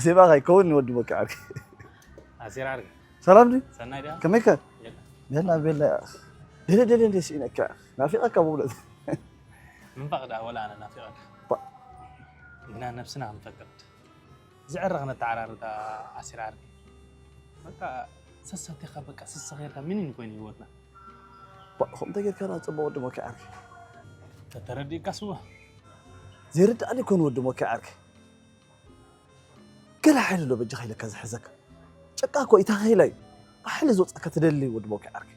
ዜማኻ ይከውን ወዲ ሞኪ ዓርከይ። ኣሲር ዓርከይ። ሰላም ድዩ? ሰናይ ድያ? ከመይከ? የለ። ቤላ ቤላ ኣኽ። ደለ ደለ እንደ ስኢነካ ኣኽ። ናፊቐካ ብእውነት። ምንፋቕ ደኣ ወላ ኣነ ናፊቐካ። ባ- ግና ነብስና ክንፈቅድ። ዝዕረ ክነተዓራርዳ ኣሲር ዓርከይ። በቃ ሰሰቲኻ በቃ ስሰ ጌርካ ምኒን ኮይኑ ህይወትና። ባ- ከምኡ ተጌርካ ደኣ ጽቡቕ ወዲ ሞኪ ዓርከይ። ተተረዲእካ ስዋ። ዘይርዳእኒ ይኮን ወዲ ሞኪ ዓርከይ። ገለ ሓይሊ ኣሎ በጃኻ ኢለካ ዝሕዘካ። ጨቃ እኮ ኢታ ኸይላ እዩ። ብሓይሊ ዝወጻካ ትደሊ ወዲ ሞኪ ዓርከይ።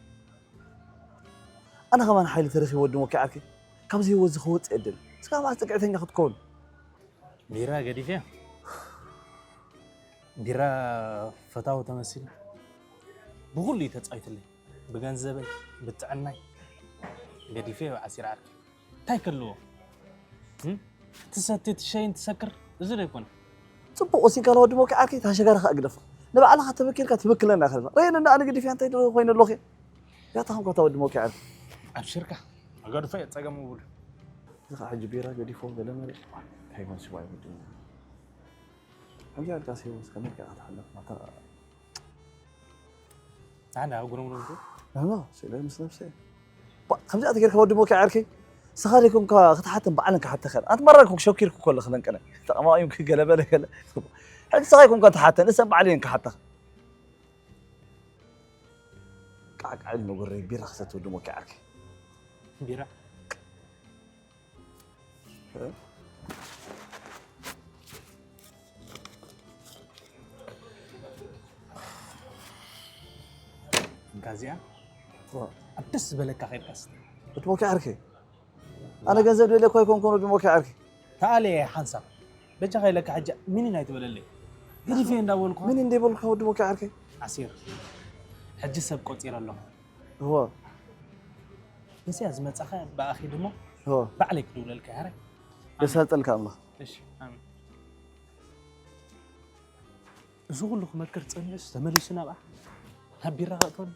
ኣነ ከማን ሓይሊ ተረኺቡ ወዲ ሞኪ ዓርከይ። ካብዚ ህይወት እዚ ክወጽእ እየ ደሊ። እስካ መዓስ ጽግዕተኛ ክትከውን? ቢራ ገዲፈ። ቢራ ፈታዊ ተመሲሉ። ብኹሉ እዩ ተጻዊትለይ። ብገንዘበይ፣ ብጥዕናይ። ገዲፈ ዓሲር ዓርከይ። እንታይ ከልዎ? እም? ትሰቲ፣ ትሸይን፣ ትሰክር? እዚ ዶ ይኮነ? ጽቡቕ ወሲንካ ለወዲ ሞኪ ዓርከይ፣ ታሸጋሪ ከኣ ግደፎ። ንባዕልኻ ተበኪልካ ትበክለና ኢኻ። ረየኒ እንዳ ኣነ ገዲፈያ እንታይ ዶ ኮይነ ኣለኹ? ያታ ኸንኮታ ወዲ ሞኪ ዓርከይ። ኣብሽርካ፣ ኣገድፎ እየ፣ ጸገም የብሉ። እዚ ኸኣ ሕጂ ቢራ ገዲፎ ገለ መለ። እንታይ ይኾን ስዋ ይወድና? ከምዚ ኣልካ ሲሪየስ ከመይ ኢልካ ክትሓልፍ? ናታ ንዓና ኣብ ጉረምረምኩ። ኖ፣ ኖ፣ ስለ ምስ ነብሰይ። ባ-፣ ከምዚኣ ተጌርካ ወዲ ሞኪ ዓርከይ? ንስኻ ደይኮንካ ክትሓተን ባዕለን ክሓተኸን። ኣንቲ መራ ኮንክ ሸኪርኩ ኮለ ክለንቀነ። ተቐማቒምኩ ገለ በለ ገለ። ሕጂ ንስኻ ይኮንካ ትሓተን፣ እሰን ባዕለን ክሓተኸን። ቃዕቃዕ ኢሉ መጎረይ ቢራ ክሰቲ ወዲ ሞኪ ዓርከይ። ቢራ? እንካ እዚኣ ዋ። ኣብ ደስ ዝበለካ ከይድካ ስተ። እትሞኪ ዓርከይ። ኣነ ገንዘብ ደልየኳ ኣይኮንኩን ወዲ ሞኪ ዓርከይ። ተኣለ ሓንሳብ። በጃኻ ኢለካ ሕጂ ሚኒን ኣይትበለለይ። ገዲፈ እንዳበልኩ። ሚኒን እንደይበልኩ ወዲ ሞኪ ዓርከይ። ኣሲር። ሕጂ ሰብ ቆጺረ ኣለኹ። እወ። ንስያ ዝመጻኸ ብኣኺ ድሞ እወ። ባዕለይ ክድውለልካ ያረ። የሳልጠልካ ኣምላኽ። እሺ፣ ኣሜን። እዚ ኩሉ ክመክር ጸኒሑስ ተመሊሱ ናብኣ? ናብ ቢራ ከእትወኒ?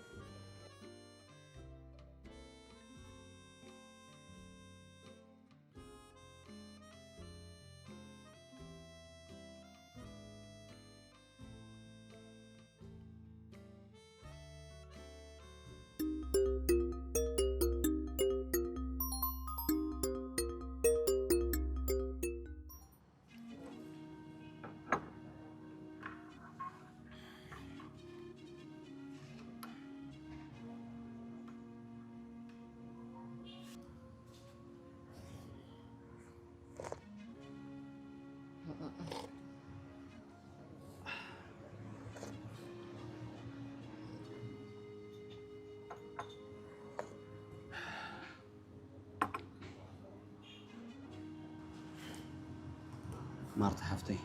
ማርታ ሓፍተይ፣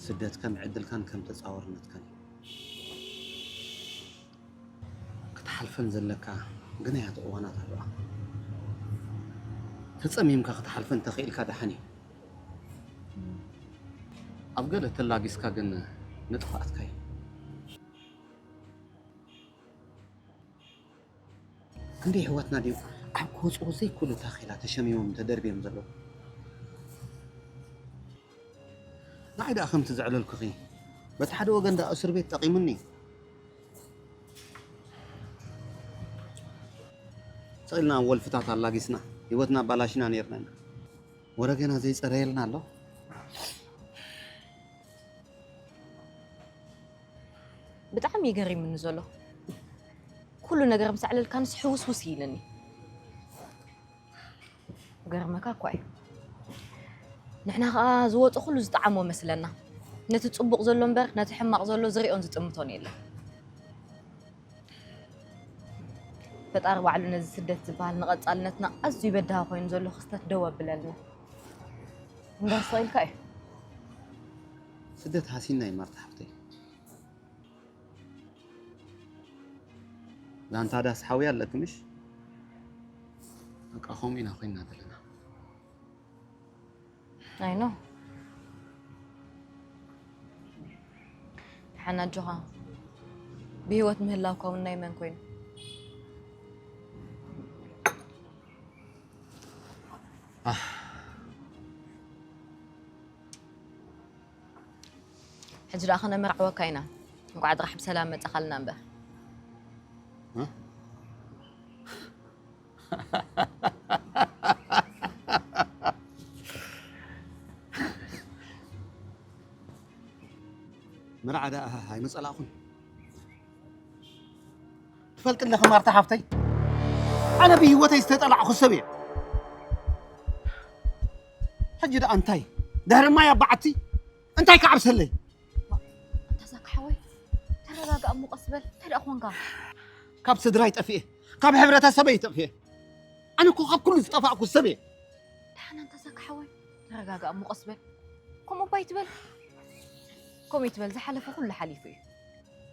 ስደትካን ዕድልካን ከም ተጻዋርነትካን እዩ። ክትሓልፈን ዘለካ ግናያት እዋናት ኣለዋ። ተጸሚምካ ክትሓልፈን ተኽኢልካ ደሓን እዩ። ኣብ ገለ ተላጊስካ ግን ንጥፍኣትካ እዩ። ክንደይ ኣሕዋትና ድዮም ኣብ ክወፅኡ ዘይክእሉ ታኼላ ተሸሚሞም ተደርብዮም ዘለዉ? ንዓይ ደኣ ከምቲ ዘዕለልኩኺ፣ በቲ ሓደ ወገን ደኣ እስር ቤት ጠቒሙኒ። ስቕ ኢልና ኣብ ወልፍታት ኣላጊስና፣ ህይወትና ኣባላሽና ነይርና ኢና። ወረ ገና ዘይጸረየልና ኣሎ። ብጣዕሚ እዩ ገሪሙኒ ዘሎ። ኩሉ ነገር ምስ ኣዕለልካንስ ሕውስውስ እዩ ኢለኒ። ገርመካ እኳ እዩ። ንሕና ኸኣ ዝወጾ ኩሉ ዝጠዓሞ መስለና። ነቲ ጽቡቕ ዘሎ እምበር፣ ነቲ ሕማቕ ዘሎ ዝሪኦን ዝጥምቶን የለን። ፈጣሪ ባዕሉ ነዚ ስደት ዝበሃል ንቐጻልነትና ኣዝዩ በዳሂ ኮይኑ ዘሎ ክስተት ደው ኣብለልና። እምበር ስቕ ኢልካ እዩ። ስደት ሃሲና እዩ ማርታ ሓፍተይ። ዛንታ ዳስ ሓውያ ኣለኪ ምሽ? በቃ ከምኡ ኢና ኮይንና ዘለና። ኣይ ኖ። ደሓን ኣጆኻ። ብህይወት ምህላውካ እውን ናይ መን ኮይኑ? ኣህ። ሕጂ ደኣ ከነመርዕወካ ኢና። እንቋዕ ጥራሕ ብሰላም መጻኻልና እምበር። እ? መርዓ ደኣ ኣይመጸላእኹን። ትፈልጢ ኣለኺ ማርታ ሓፍተይ፣ ኣነ ብህይወተይ ዝተጠላዕኹ ሰብ እየ። ሕጂ ደኣ እንታይ? ድሕሪ ማይ ኣብ በዓቲ እንታይ ክዓብሰለይ? ኣንታ ዛኪ ሓወይ፣ ተረጋጋእ እሞ ቀስ በል። እንታይ ደኣ ኾንካ? ካብ ስድራይ ጠፊኤ፣ ካብ ሕብረተሰበይ ጠፊኤ። ኣነ እኮ ካብ ኩሉ ዝጠፋእኩ ሰብ እየ። ደሓን ኣንታ ዛኪ ሓወይ፣ ተረጋጋእ እሞ ቀስ በል። ከምኡ እባ ኣይትበል። ከምኡ ይትበል፣ ዝሓለፈ ኩሉ ሓሊፉ እዩ።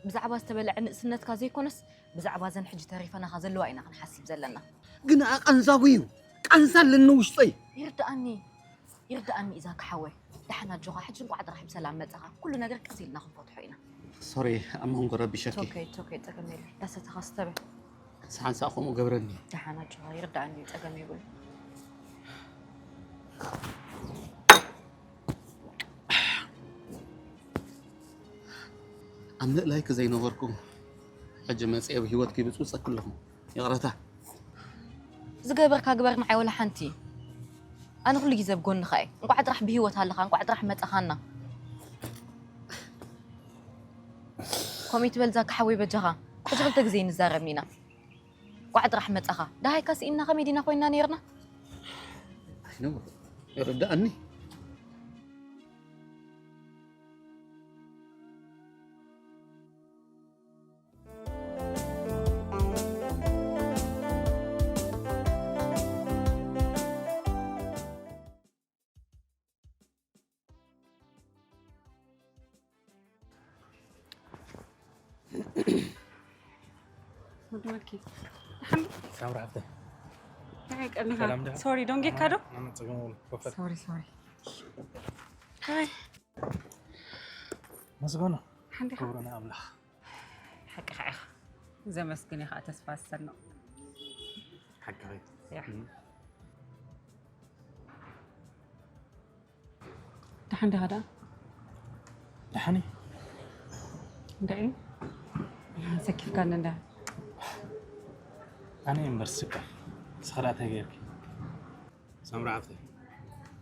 ብዛዕባ ዝተበልዐ ንእስነትካ ዘይኮነስ፣ ብዛዕባ እዘን ሕጂ ተሪፈናኻ ዘለዋ ኢና ክንሓስብ ዘለና። ግን ኣቐንዛጉ እዩ። ቃንዛ ኣለኒ ውሽጠይ። ይርድኣኒ፣ ይርድኣኒ እዩ ዛኪ ሓወይ። ደሓን ኣጆኻ፣ ሕጂ እንቋዕ ጥራሕ ብሰላም መጻኻ። ኩሉ ነገር ቀስ ኢልና ክንፈትሖ ኢና። ሶሪ፣ ኣብ መንጎ ረቢሸኪ። It's okay, it's okay፣ ጸገም የለን። ዳሰተኻ ስተ በል። ሓንሳእ ከምኡ ገብረኒ። ደሓን ኣጆኻ፣ ይርድኣኒ እዩ፣ ጸገም የብሉን። ኣብ ምእላይኪ ዘይነበርኩ ሕጂ መፅየ ኣብ ህይወትኪ ብፅብፀኪ ኣለኹ። ይቕረታ። ዝገበርካ ግበር ንዓይ ወላ ሓንቲ። ኣነ ኩሉ ግዜ ኣብ ጎንኻ እየ። እንቋዕ ጥራሕ ብህይወት ኣለኻ፣ እንቋዕ ጥራሕ መጻኻና። ከምኡ ትበል ዛካ ሓወይ በጃኻ። ሕጂ ክልተ ግዜ ንዛረብ ኢና። እንቋዕ ጥራሕ መጻኻ። ደሃይካ ስኢንና ከመይ ዲና ኮይንና ነይርና? ኣይነው ይርዳእኒ። ወዲ መኪ ሳምሪ ሓፍተይ እንታይ ቀኒኻ ሰላም ዶ? ሶሪ ዶንጌካ ዶ ኣነ ጸገም ወሉ ወፈር ሶሪ ሶሪ መስገኑ ሓንዲኻ ክብርና ኣምላኽ ሓቅኻ ኢኻ ዘመስግን ኢኻ ተስፋ ዝሰንቕ ሓቂ ያ ደሓን ዲኻ ደኣ ደሓኒ እንታይ እዩ ሰኪፍካኒ እንዳ ኣነ እምበር ስካ ስኽራ ተገይርኪ ሳምሪ ሓፍተይ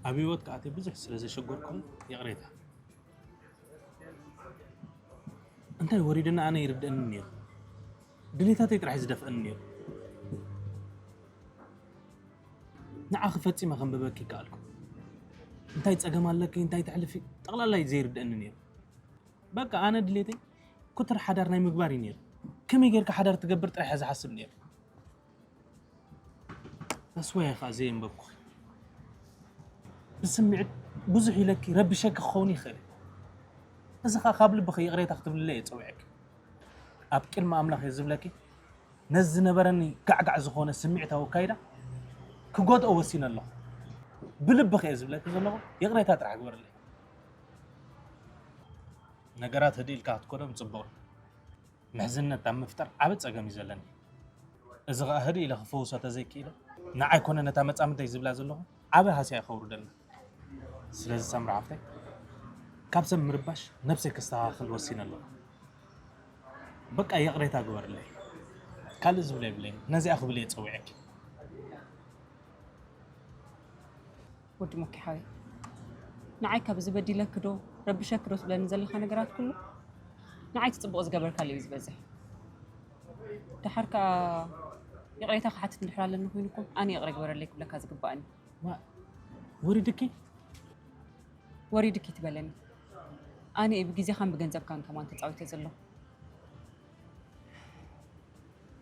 ኣብ ህይወት ከኣቲ ብዙሕ ስለ ዘሸጎርኩም ይቕሬታ እንታይ ወሪድና ኣነ ይርድአኒ ነይሩ ድሌታተይ ጥራሕ ዝደፍአኒ ነይሩ ንዓኺ ፈጺመ ከንብበኪ ይከኣልኩ እንታይ ጸገም ኣለኪ እንታይ ተሕልፊ ጠቕላላ እዩ ዘይርድአኒ ነይሩ በቃ ኣነ ድሌተይ ኩትር ሓዳር ናይ ምግባር እዩ ነይሩ ከመይ ጌርካ ሓዳር ትገብር ጥራሕ እየ ዝሓስብ ነይሩ ኣስወያ ከዓ ዘየንበብኩ ብስምዒት ብዙሕ ኢለኪ ረቢሸኪ ክኸውን ይኽእል እዚ ከዓ ካብ ልብኺ ይቕሬታ ክትብልለ እየ ፀዊዐኪ ኣብ ቅድሚ ኣምላኽ እየ ዝብለኪ ነዚ ዝነበረኒ ጋዕጋዕ ዝኾነ ስምዒታዊ ኣካይዳ ክጎድኦ ወሲነ ኣለኹ ብልብኺ እየ ዝብለኪ ዘለኹ ይቕሬታ ጥራሕ ግበርለይ ነገራት ህድእ ኢልካ ክትኮዶም ፅቡቕ ምሕዝነት ኣብ ምፍጣር ዓቢ ጸገም እዩ ዘለኒ። እዚ ኸኣ ህድእ ኢለ ክፈውሶ ተዘይክኢለ፣ ንዓይ ኮነ ነታ መጻምደይ ዝብላ ዘለኹ ዓቢ ሃስያ እዩ ከውርደልና። ስለዚ ሳምሪ ሓፍተይ፣ ካብ ሰብ ምርባሽ ነብሰይ ከስተኻኽል ወሲነ ኣለኹ። በቃ ይቕሬታ ግበርለይ። ካልእ ዝብሎ የብለይን። ነዚኣ ክብል እየ ጸዊዐኪ። ወዲ ሞኪ ሓወይ ንዓይ ካብ ዝበዲለኪ ዶ ረብሸኪ ዶ ትብለኒ ዘለኻ ነገራት ኩሉ ንዓይ እቲ ፅቡቕ ዝገበርካለይ እዩ ዝበዝሕ ደሓር ከዓ ይቕሬታ ክሓትት እንድሕር ኣለኒ ኮይኑ እኮ ኣነ ይቕረ ግበረለይ ክብለካ ዝግባእኒ ወሪድኪ ወሪድኪ ትበለኒ ኣነ እየ ብግዜኻን ብገንዘብካን ከማን ተፃዊተ ዘለኹ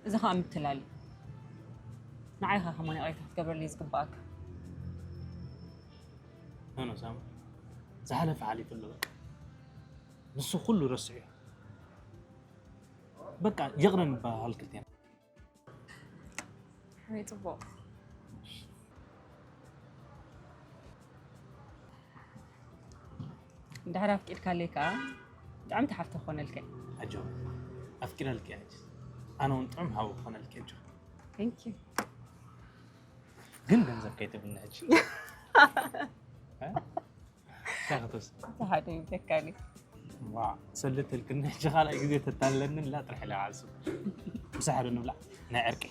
እዚ ከዓ ምትላል እዩ ንዓይኻ ከማን ይቕሬታ ክትገብረለይ ዝግባኣካ ኖ ኖ ሳሙ ዝሓለፈ ሓሊፉ ኣሎ በቃ ንሱ ኩሉ ረስዑ እዩ በቃ ይቕረ ንበሃል ክልቴና ወይ ፅቡቕ እንድሕር ኣፍቂድካለይ ከዓ ብጣዕሚ ተሓፍተ ክኾነልካ እዩ ኣጆ ኣፍቂረልኪ ሕጂ ኣነ እውን ጥዑም ሓው ክኾነልኪ ኣጆ Thank you ግን ገንዘብ ከይትብልኒ ሕጂ እንታይ ክትወስድ ተሓደ ይብለካኒ ዋ ሰልት እልክኒ ሕጂ ካልኣይ ግዜ ተታለኒ ላ ጥራሕ ኢለ ዓሱ ምሳሕ ዶ ንብላዕ ናይ ዕርቂ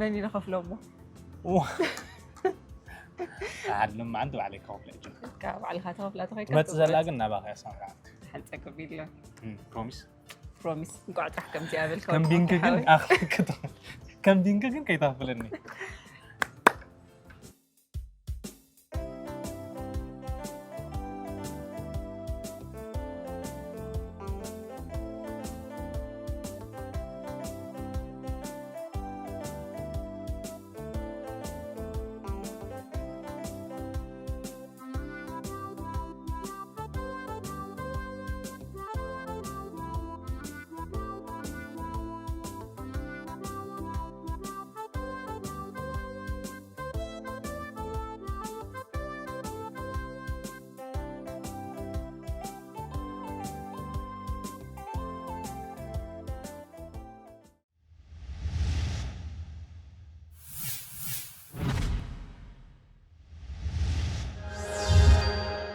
መን እዩ ዝኸፍሎ እሞ ሓደ ሎማዓንቲ ባዕለይ ከኸፍለ እጅ ካብ ባዕልኻ ተኸፍላ ተኸይካ ትመፅእ ዘላ ግን ናባኻ እያ ሳምራ ሓንፀ ከቢድ ፕሮሚስ ፕሮሚስ እንቋዕ ጥራሕ ከምዚኣ በልካ ከም ቢንክ ግን ኣኽልክቶ ከም ቢንክ ግን ከይተኽፍለኒ